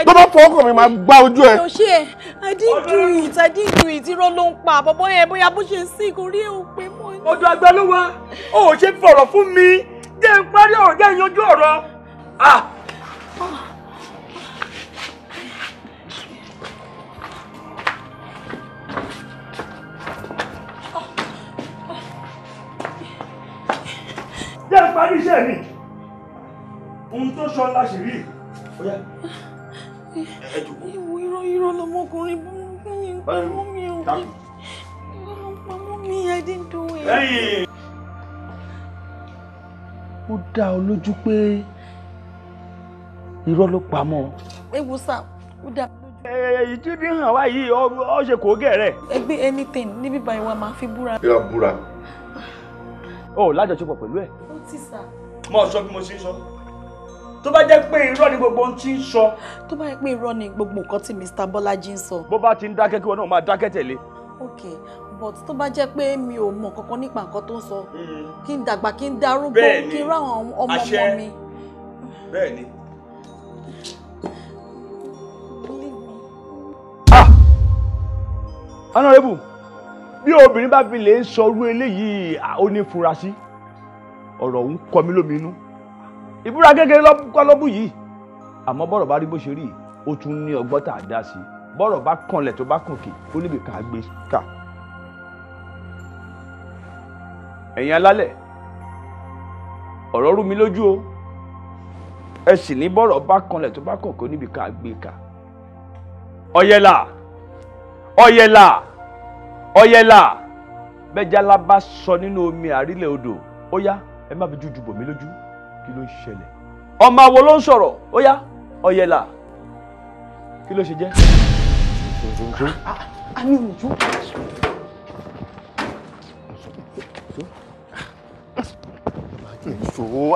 S5: tó bá fọwọ́ kàn mí máa gbá ojú ẹ.
S10: Ṣé ẹ I didn't do it, I didn't do it, irọ́ ló ń pa bọ́bọ́ yẹn bóyá bó ṣe sí orí ẹ̀ ò pé mọ́ ni.
S15: Ọ̀dọ̀ àgbà ló wà, ó ò ṣe fọ̀rọ̀ fún mi, jẹ́ n parí ọ̀rọ̀ jẹ́ n yanjú ọ̀rọ̀. Jẹ́ n parí iṣẹ́ mi, ohun tó sọ la ṣì rí.
S10: Ìwọ irọ́ irọ́ lọmọkùnrin burúkú yẹn ń pamọ́ mi ò irọ́ ló ń pamọ́ mi, I didn't do it.
S16: Ó dá ọ lójú pé irọ́ ló pamọ́.
S10: Ewu sá, ó dá mi lójú.
S15: Èyí tí bí hàn wá yìí ọ ṣe kò gẹ̀rẹ̀.
S10: Ẹgbẹ́ anything níbí báyìí wà máa fi búra.
S5: Yóò búra.
S15: O ò lájọṣepọ̀ pẹ̀lú ẹ̀.
S10: Ó ti sà.
S15: Mo sọ bí mo ṣe ń sọ. Tó bá jẹ́ pé irọ́ ni gbogbo ohun tí ń sọ.
S10: Tó bá jẹ́ pé irọ́ ni gbogbo nǹkan tí Mr. Bọ́lájí ń sọ.
S15: Bó bá ti ń dákẹ́ kí wọn náà máa dákẹ́ tẹ̀lé.
S10: Ok, but tó bá jẹ́ pé mi ò mọ̀ kankan nípa nǹkan tó ń sọ, kí n dàgbà kí n darúgbó kí n ráwọn ọmọ ọmọ mi.
S15: Bẹ́ẹ̀ni. Ah! Honorable, bí obìnrin bá fi lè ń sọ irú eléyìí, ó ní furasí. Ọ̀rọ̀ òun kọ mí lómi inú. Ìbúra kékeré kọ́ ló bù yìí. Àmọ́ bọ́rọ̀ bá rí bó ṣe rí, ó tún ní ọgbọ́n tá a dá sí. Bọ́rọ̀ bá kanlẹ̀ tó bá kànkè, ó níbi ká gbé ká. Ẹ̀yin alálẹ̀, Ọ̀rọ̀ rú mi lójú o. Ẹ sì ní bọ́rọ̀ bá kanlẹ̀ tó bá kàn kó níbi ká gbé ka. Ọ̀yẹ̀là, Ọ̀yẹ̀là, Ọ̀yẹ̀là, bẹ́jàlá bá sọ nínú omi àrílẹ̀ odò, ó yá ẹ má fi jújù bò mí lójú, kí ló ń ṣẹlẹ̀? Ọmọ àwo ló ń sọ̀rọ̀, ó yá Ọ̀yẹ̀là, kí ló ṣe jẹ́?
S6: A ní òjò. Ìṣòro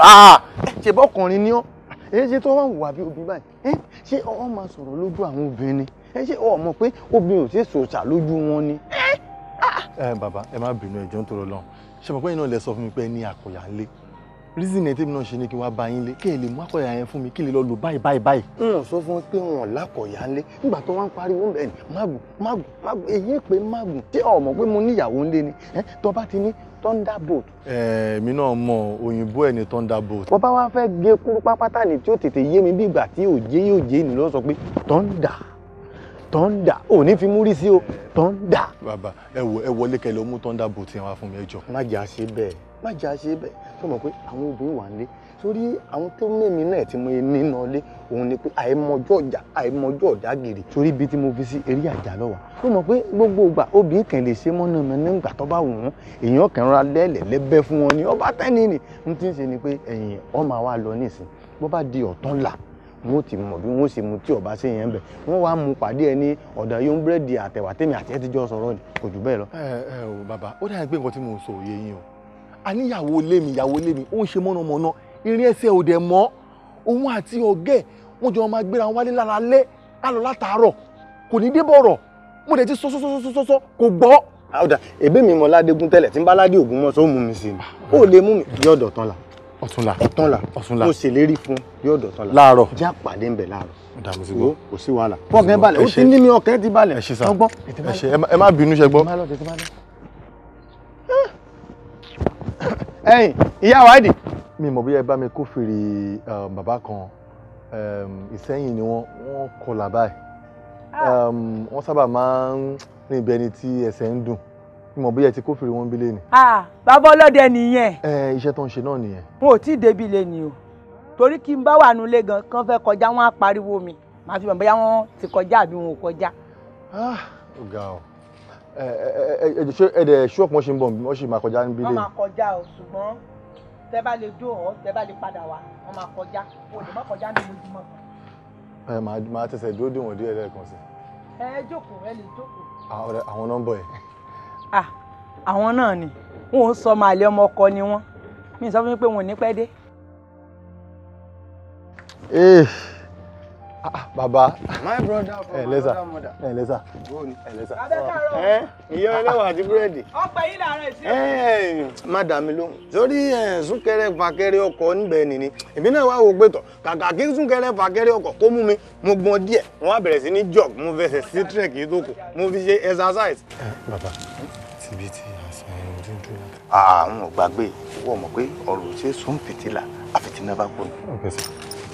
S6: ṣe bọ́kùnrin ni ọ́, èyí ṣe tó wà wà bí obìnrin báyìí, ṣé ọ máa sọ̀rọ̀ lójú àwọn obìnrin ni? Ṣé ọ mọ̀ pé obìnrin ò ṣe sòṣà lójú wọn ni?
S7: Ẹ bàbá, ẹ má bínú, ẹjọ́ ń tọrọ lọ́hùn. Ṣe mọ̀ pé yín náà lẹ sọ fún mi pé ẹ ní àkọyà ńlé? Reason ẹ tèmi náà ṣe ni kí wàá bá yín lé, kí ẹ lè mú àkọyà yẹn fún mi, kí lè lọ lò báyìí báyìí báyìí.
S6: N ò sọ fún pé wọn lákọyà ńlé nígbà tó wá ń pariwo bẹ́ẹ̀ ni mágùn mágùn mágùn, èyí pé mágùn. Ṣé o mọ̀ pé mo níyàwó ńlé ni? Tó bá ti ní thunderbolt.
S7: Èmi náà mọ òyìnbó ẹ ní thunderbolt.
S6: Bọ́ bá wá fẹ́ gé kúrú pápátá ni tí ó tètè yé mi bí ìgbà tí òjé yóò jé ni ló sọ pé thunder thunder, ò ní fi múrí sí o, thunder.
S7: Bàbá ẹ wò, ẹ wọlé kẹlẹ ó mú thunderbolt yẹn wá fún mi, ẹ jọ.
S6: Má jà ṣe bẹ́ẹ̀, má jà ṣe bẹ́ẹ̀. Tó mọ̀ pé àwọn obìnrin wà nílé sórí àwọn tó mẹ́mi náà tí mo nínà lé òun ni pé àìmọjọ́ ọjà, àìmọjọ́ ọ̀dà gèrè sórí ibi tí mo fi sí eré àjà lọ́wọ́. Tó mọ̀ pé gbogbo ìgbà obìnrin kan lè ṣe mọ́nà mi nígbà tó bá wù wọ́n, èèyàn kan ra lẹ́lẹ̀ lẹ́bẹ́ fún wọn ni ọba tẹ́ni ni. N ti ń ṣe ni pé ẹ̀yìn ọmọ wa lọ nísìn, bó bá di ọ̀tán là wọ́n ti mọ̀ bí wọ́n ṣe mu tí ọba ṣe yẹn bẹ̀, wọ́n wá mú pàdé ẹ ní ọ̀dà yóò ń búrẹ́dì àtẹ̀wà tèmi àti ẹ ti jọ sọ̀rọ̀ ni, kò jù bẹ́ẹ̀ lọ.
S7: Ẹ ẹ o bàbá, ó dàbí pé nǹkan tí mò ń sọ òye yín o. A ní ìyàwó ilé mi, ìyàwó ilé mi ó ń ṣe mọ̀nàmọ́ná, irin ẹsẹ̀ ò dẹ̀ mọ́, òun àti ọ̀gẹ́ wọ́n jọ máa gbéra wọn wálé lára lẹ́ á lọ látàárọ̀, kò ní dé bọ̀rọ̀, mo dẹ̀ ti sọ sọ sọ sọ sọ kò gbọ́.
S6: Àwòdà èbí mi mọ Ládégún tẹ́lẹ̀ tí ń bá Ládé Ògún mọ́ sọ mú mi sí ni, ó lè mú mi yọ̀dọ̀ tán la.
S7: Ọ̀túnla,
S6: ọ̀túnla,
S7: ọ̀túnla,
S6: mo ṣèlérí fún yọ̀dọ̀ tán la.
S7: Láàárọ̀.
S6: Já pàdé ń bẹ̀ láàárọ̀.
S7: Ọ̀dà mo ti gbọ́.
S6: Kò sí wàhálà. Fọkàn balẹ̀, ó ti ní mi ọkàn ti balẹ̀.
S7: Ẹ ṣé sá.
S6: Ọgbọ́n.
S7: Ẹ ṣé, ẹ má bínú, ṣe gbọ́.
S6: Ẹ̀yin ìyá wádìí.
S7: Mi mọ̀ bóyá ẹ bá mi kófìrí bàbá kan, Ìsẹ́yìn ni wọ́n kọlà báyìí. Wọ́n sábà máa ń rìn bí ẹni tí ẹsẹ̀ ń dùn. Mi mọ̀ bóyá ẹ ti kófìrí wọn bí lé ni.
S4: Bàbá ọlọ́dẹ nìyẹn.
S7: Iṣẹ́ tó ń ṣe náà nìyẹn.
S4: Wọn ò tí ì débi lé ni o, torí kí n bá wà nulẹ̀ gan kán fẹ́ kọjá wọn á pariwo mi, màá fi mọ̀ bóyá wọ́n ti kọjá àbí wọn ò kọjá.
S7: Ó ga ọ. Ẹ ṣe ẹ dẹ̀ ṣọ́ọ̀pù wọn ṣe ń bọ̀, wọ́n ṣì máa kọjá níbí lé.
S4: Wọ́n máa kọjá o, ṣùgbọ́n tẹ́ bá lè dó ọ, tẹ́ bá lè padà wá, wọ́n máa kọjá, o lè má kọjá ní ojúmọ́ kan.
S7: Ẹ máa tẹsẹ̀ dúró dè wọ́n díẹ̀ lẹ́ẹ̀kan sí.
S4: Ẹ jókòó, ẹ lè jókòó.
S7: Àwọn nọ́mbà ẹ̀.
S4: Àwọn náà ni wọn ò sọ màlẹ́ ọmọ ọkọ ni wọ́n, mi sọ fún mi pé wọn ò ní pẹ́ dé.
S7: Bàbá.
S6: My brother from another mother.
S7: Ẹ lẹ́sà. Ẹ lẹ́sà.
S6: Ìyá ẹlẹ́wà àti búrẹ́dì.
S4: Ọ̀pẹ yìí làárọ̀ ìṣe.
S6: Má dà mí lóhùn. Sórí súnkẹrẹ fàkẹrẹ ọkọ̀ níbẹ̀ nìní. Èmi náà wá wo pé tọ̀ kàkà kí súnkẹrẹ fàkẹrẹ ọkọ̀ kó mú mi, mo gbọ́n díẹ̀, wọ́n á bẹ̀rẹ̀ sí ní jog, mo fẹsẹ̀ sí trek yìí tó kù, mo fi ṣe exercise.
S7: Bàbá, tìbí tí a sọ yẹn ojú ń dúró.
S6: Àwọn ò gbàgbé, wọ́n mọ̀ pé ọ̀rọ̀ ṣe sún fìtílà àfìtínà bá kú.
S7: Ok sir,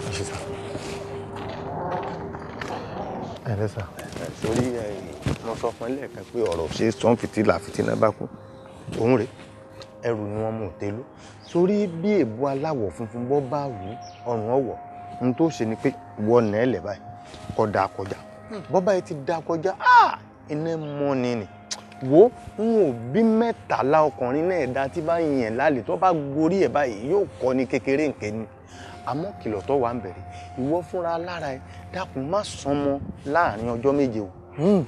S7: ẹ ṣé sir. Ẹ lẹ́sà.
S6: Sórí mo sọ fún ẹ lẹ́ẹ̀kan pé ọ̀rọ̀ ṣe sún fìtílà àfìtínà bá kú. Òun rèé, ẹrù ni wọ́n mú òtélú. Sórí bí èbú aláwọ̀ funfun bọ́ bá wù ọrùn ọ̀wọ̀, ohun tó ṣe ni pé wọ nẹ́ẹ̀lẹ̀ báyìí, kódà kọjá. Bọ́ báyìí ti dá kọjá, iná mọ́ ni nì. Wo n ò bí 13 ọkùnrin náà dá tí bá yẹn lálẹ́ tó bá gorí ẹ̀ báyìí yóò kọ́ ni kékeré nǹkan ni. Àmọ́ kìlọ̀ tó wà ń bẹ̀rẹ̀, ìwọ fúnra lára ẹ dákun má sọmọ láàrin ọjọ́ méje o.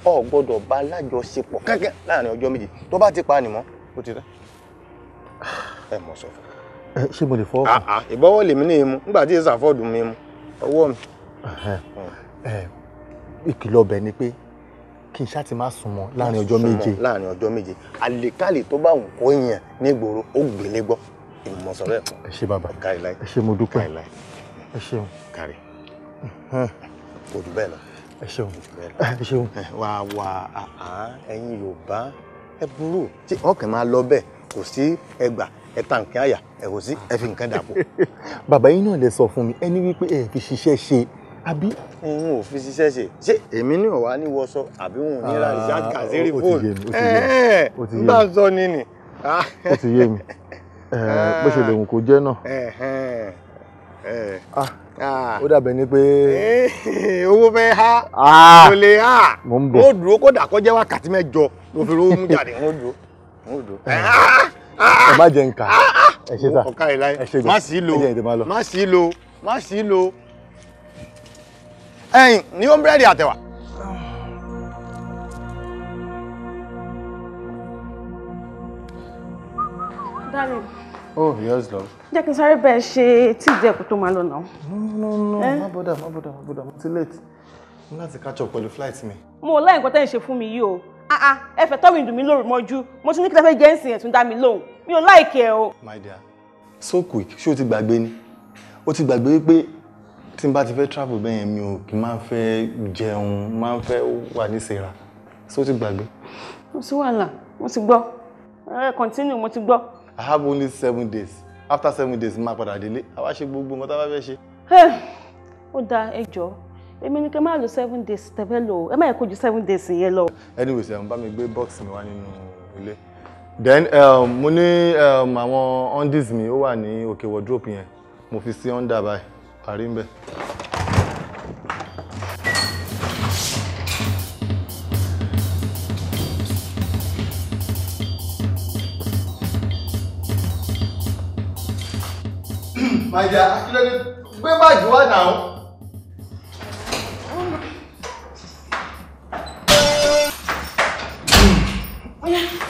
S6: O gbọ́dọ̀ bá lájọṣepọ̀ kẹ́kẹ́ láàrin ọjọ́ méje, tó bá ti pa nìmọ́ ó ti tán. Ẹ mọ̀ sọ fún.
S7: Ẹ ṣé mo lè fọwọ́ kàn?
S6: Ìbọ̀wọ́ lèmi ní imú nígbà tí ìsàfọ́ọ̀dù mi mu ọwọ́ mi.
S7: Ìkìlọ̀ ọbẹ̀ ni pé kí n ṣáà ti má sùn mọ́ láàrin ọjọ́ méje.
S6: Láàrin ọjọ́ méje, àlèkálè tó bá wù kó yàn nígboro ó gbélé gbọ́. Ìmọ̀sọ̀rọ̀ ẹ̀fọn.
S7: Ẹ ṣé bàbá, ẹ ṣé mo dúpẹ́, ẹ ṣeun.
S6: Kárí kò jù bẹ́ẹ̀ lọ.
S7: Ẹ ṣeun, ẹ ṣeun.
S6: Wà wà ẹ̀yin Yorùbá ẹ burú tí ọkàn máa lọ bẹ́ẹ̀, kò sí ẹgbà ẹta nǹkan àyà ẹ kò sí ẹ fi nǹkan dàpọ̀.
S7: Bàbá yín náà lè sọ fún mi, ẹni wípé ẹ fi ṣiṣẹ́ ṣe àbí.
S6: N ò fi ṣiṣẹ́ ṣe, ṣé èmi ní ọ̀wá ní wọṣọ àbí wọn ò ní ra recharge card sí fóònù?
S7: Ó ti yé mi,
S6: n bá sọ ni nì.
S7: Ó ti yé mi. Bó ṣe lè wù kó jẹ́ náà. Ó dàbẹ̀ ni pé.
S17: Owó fẹ́ há. Kò lè há.
S7: Mo ń bọ̀.
S17: Ó dúró kódà kó jẹ́ wákàtí 8 ló fi rówó mú jáde. Ó dúró.
S7: Ẹ má jẹ nǹka. Ẹ ṣe sá.
S17: Ọ̀ka ẹ̀ láyé. Má sì lò. Má sì lò. Má sì lò. Ẹyin ní ó ń búrẹ́dì àtẹ̀wà.
S2: Darling.
S7: Oh, yes, love.
S2: Jẹ́ kí n sáré bẹ́ẹ̀ ṣe tíì díẹ̀ kó tó máa lọ náà.
S7: No, no, no, má bọ́dà, má bọ́dà, má bọ́dà, mo ti late. Mo láti catch up pẹ̀lú flight mi.
S2: Mo láì nǹkan tẹ́ ń ṣe fún mi yìí o. Ẹ fẹ́ tọ́ mi dùn mí lóru mọ́jú. Mo tún ní kí lẹ fẹ́ jẹ́ ń sìn ẹ̀ tún dá mi lóhùn. Mi ò láìkí ẹ o.
S7: My dear, so quick, ṣé o ti gbàgbé ni? O ti gbàgbé wípé tí n bá ti fẹ́ travel bẹ́ẹ̀ yẹn mi ò kì í máa ń fẹ́ jẹun, máa ń fẹ́ wà ní ìsera. Ṣé o ti gbàgbé?
S2: Mo ti wàhálà, mo ti gbọ́. Ẹ continue, mo ti gbọ́.
S7: I have only 7 days. After 7 days, máa padà délé. A wá ṣe gbogbo nǹkan tá a bá fẹ́ ṣe.
S2: Ó dáa, ẹ jọ̀ọ́. Èmi ni kí n máa lo 7 days tẹ́fẹ́ lò. Ẹ má yẹ kó ju 7 days yẹn lọ.
S7: Anyways, ẹ̀ ń bá mi gbé box mi wá nínú ilé. Then mo ní àwọn undies mi ó wà ní òkè wardrobe yẹn. Mo fi sí under báyìí. Parí ń bẹ̀. My dear, akílódé gbé báàgì wá náà.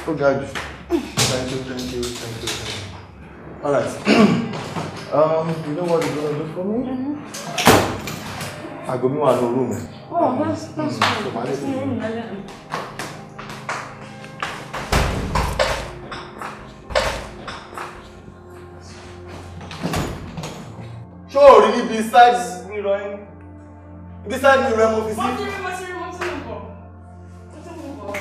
S7: Ó ga jù. Thank you, thank you, thank you, thank you. All right. You know what you're gonna do for me? Àgọ́ mi wà ní room ẹ̀.
S2: Oh, that's fine.
S7: Ṣé o rí níbi side mirror ẹ? Ibi side mirror ẹ mo fi sí.
S2: Mo ti rí, mo ti rí, mo ti ń bọ̀. Mo ti ń bọ̀.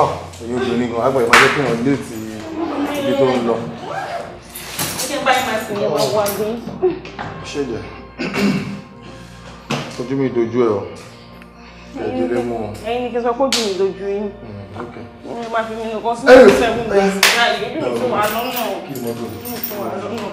S7: Ọ̀ èyí obìnrin gan, àgbà ìmájẹ́ kí wọ́n léètì ibi tó ń lọ.
S2: Ó jẹ́ báyìí máa sì ní wọ́n wá gbé.
S7: Ṣé jẹ́? Ojú mi dojú ẹ o. Ẹ̀jẹ̀ mú ọ.
S2: Ẹyin ni kí n sọ pé ojú mi dojú yín. Mo máa fi mi nìkan sí 7 days. Ojú mi tún wà lọ́nà.
S7: Kí ni mọ́tò?
S2: Ojú mi tún wà lọ́nà.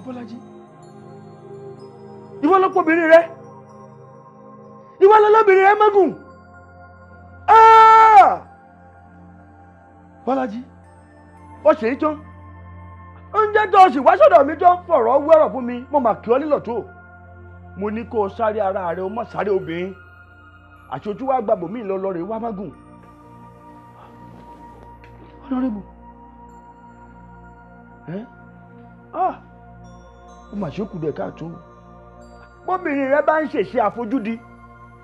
S15: Bọ́lájí, ìwọ ló pọ̀bìnrin rẹ, ìwọ ló lóbìnrin rẹ mọ́gùn. Bọ́lájí, ó ṣe é tán, oúnjẹ tó o sì wá sọ́dọ̀ mi tó ń fọ̀rọ̀ wẹ́rọ̀ fún mi, mo mà kí ọ nílọ̀ tó. Mo ní kó o sáré ara rẹ, o mọ̀ sáré obìnrin, àti ojú wa gbàgbọ́ mi lọ lọ́rẹ̀ wá mọ́gùn. Honorable, ó mà ṣe kù dẹ̀ káàtó. Bóbìnrin rẹ bá ń ṣèṣe àfojúdi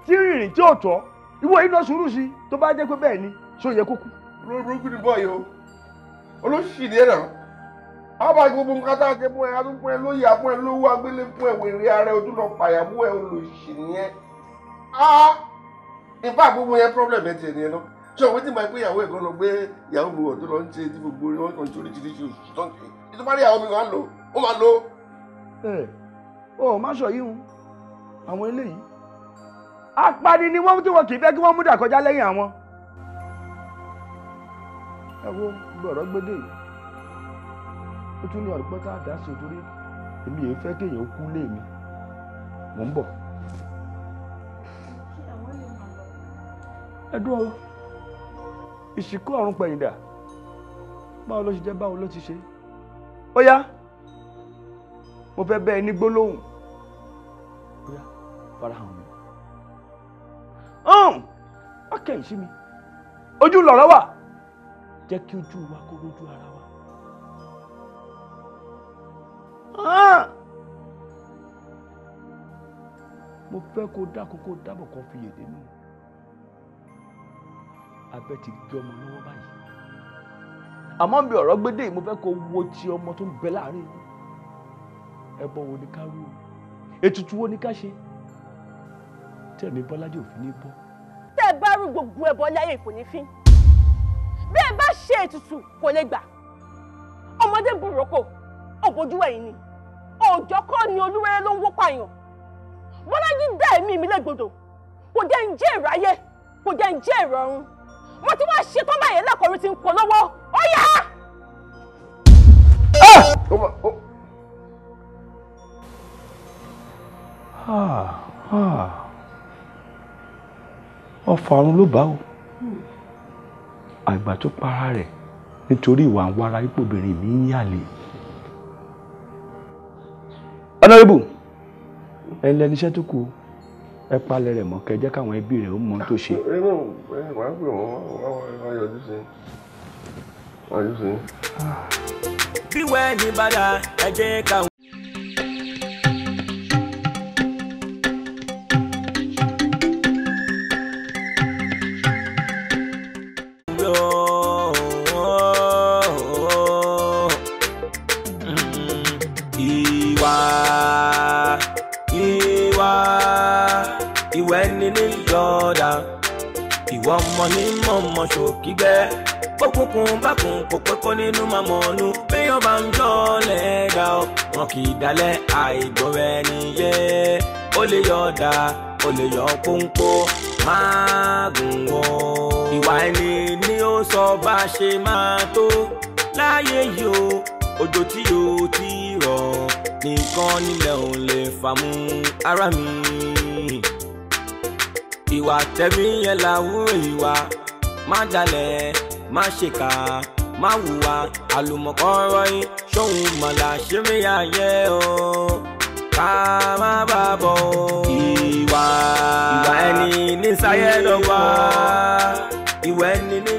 S15: tí rìnrìn tí ò tọ́, ìwọ yìí lọ sùúrù sí i, tó bá jẹ́ pé bẹ́ẹ̀ ni, ṣó yẹ kó kú.
S5: Olórí ni bọ́ọ̀yì o, olóṣì ni ẹ náà. Àwọn bá gbogbo nǹkan tá a ṣe fún ẹ, a tún fún ẹ lóye, a fún ẹ lówó, agbélé fún ẹ, wèrè ara ẹ, ojú lọ pàyàwó ẹ, olóṣì nìyẹn. Ìfá gbogbo yẹn problem ẹ tiẹ̀ nìyẹn náà. Ṣé òwe tí mo gbé ìyàwó ẹ̀ gan lọ gbé ìyàwó mi wọ̀ tó lọ ń ṣe tí gbogbo wọn kàn ṣe oríṣiríṣi oṣù tó ń ṣe. Ìtọ́pá rí ìyàwó mi wà á lò, ó máa lò.
S15: Ẹ ọ má sọ yìí hun àwọn eléyìí Apani ni wọ́n tí wọn kì í fẹ́ kí wọ́n mú dà kọjá lẹ́yìn àwọn. Ẹ wo gbọ̀rọ̀ gbédè yìí, ó tún ní ọ̀pọ̀ tá a dá sí torí èmi yìí fẹ́ kéèyàn kú lé mi. Mò ń bọ̀. Ẹ dúró, ìsìnkú ọ̀run pẹ̀yìndà, báwo ló ṣe jẹ́, báwo ló ti ṣe? Ó yá, mo fẹ́ bẹ́ẹ̀ ní gbólóhùn. Ó yá, farahàn mi. Wá kẹ́yìn sí mi, ojú lọ̀rọ̀ wà, jẹ́ kí ojú wa kó lójú ara wa. Mo fẹ́ kó dákun kó dábọ̀ kó fi yèdè nù. Abẹ́ ti gé ọmọ lọ́wọ́ báyìí, àmọ́ bí ọ̀rọ̀ gbédè, mo fẹ́ kó wo ti ọmọ tó ń bẹ láàrin yìí. Ẹbọ wo ni ká rú o, ètùtù wo ni ká ṣe tẹ̀mí Bọ́lájí òfin ní bọ́.
S2: Tẹ́ ẹ bá rú gbogbo ẹbọ láyé kò ní fín, bí ẹ bá ṣe ètùtù kò lè gbà. Ọmọdé burúkú òbójú ẹ̀yìn ni, òòjọ́ kọ́ ni olúwẹ́rẹ́ ló ń wó pààyàn. Bọ́lájí dá ẹ̀mí mi légbodò, kò jẹ́ ń jẹ́ ìráyé, kò jẹ́ ń jẹ́ ìrọ̀rùn. Mo ti wá ṣe tán báyìí, lẹ́kọ̀ọ́rí ti ń kọ lọ́wọ́. Ó yá!
S15: Ọfà ọ̀run ló bá o. Àgbà tó para rẹ̀ nítorí ìwà ń wára ipò obìnrin mi ń yàlè. Honorable, ẹ lẹni iṣẹ́ tó kù, ẹ palẹ̀ rẹ̀ mọ́, kẹ́ jẹ́ káwọn ẹbí rẹ̀ ó mọ tó ṣe.
S5: Inú ẹ wàá pè wọ́n wá yọjú sí i, wá yọjú sí i.
S1: Bí wẹ́ẹ̀ ní bàdà ẹ jẹ́ ká. Ìwọ ọmọ ní mọ̀mọ́ ṣòkígbẹ́, bókùnkùn bákùn kò pé kó nínú màmọ́ ọ̀nù. Béèyàn bá ń jọ́ lẹ́ẹ̀dá ọ, wọn kì í dalẹ̀ àìgbọ́ra ẹni yé. Ó lè yọ ọ̀dà, ó lè yọ kóńkó, máa gùn wọ́n. Ìwà ẹni ni ó sọ bá a ṣe máa tó láyé yìí o. Òjò tí yóò ti rọ̀ nìkan nílẹ̀ ò lè fàmú ara mi. Ìwà tẹ̀mí yẹn làwúrò ìwà, má dalẹ̀, má ṣèkà, má hùwà àlùmọ̀kọ́rọ́ yín, ṣóhun mọ̀lá ṣeré ayé o, ká má bà bọ̀ o. Ìwà ẹni ní sáyẹ́dọ̀gba, ìwà ẹni ní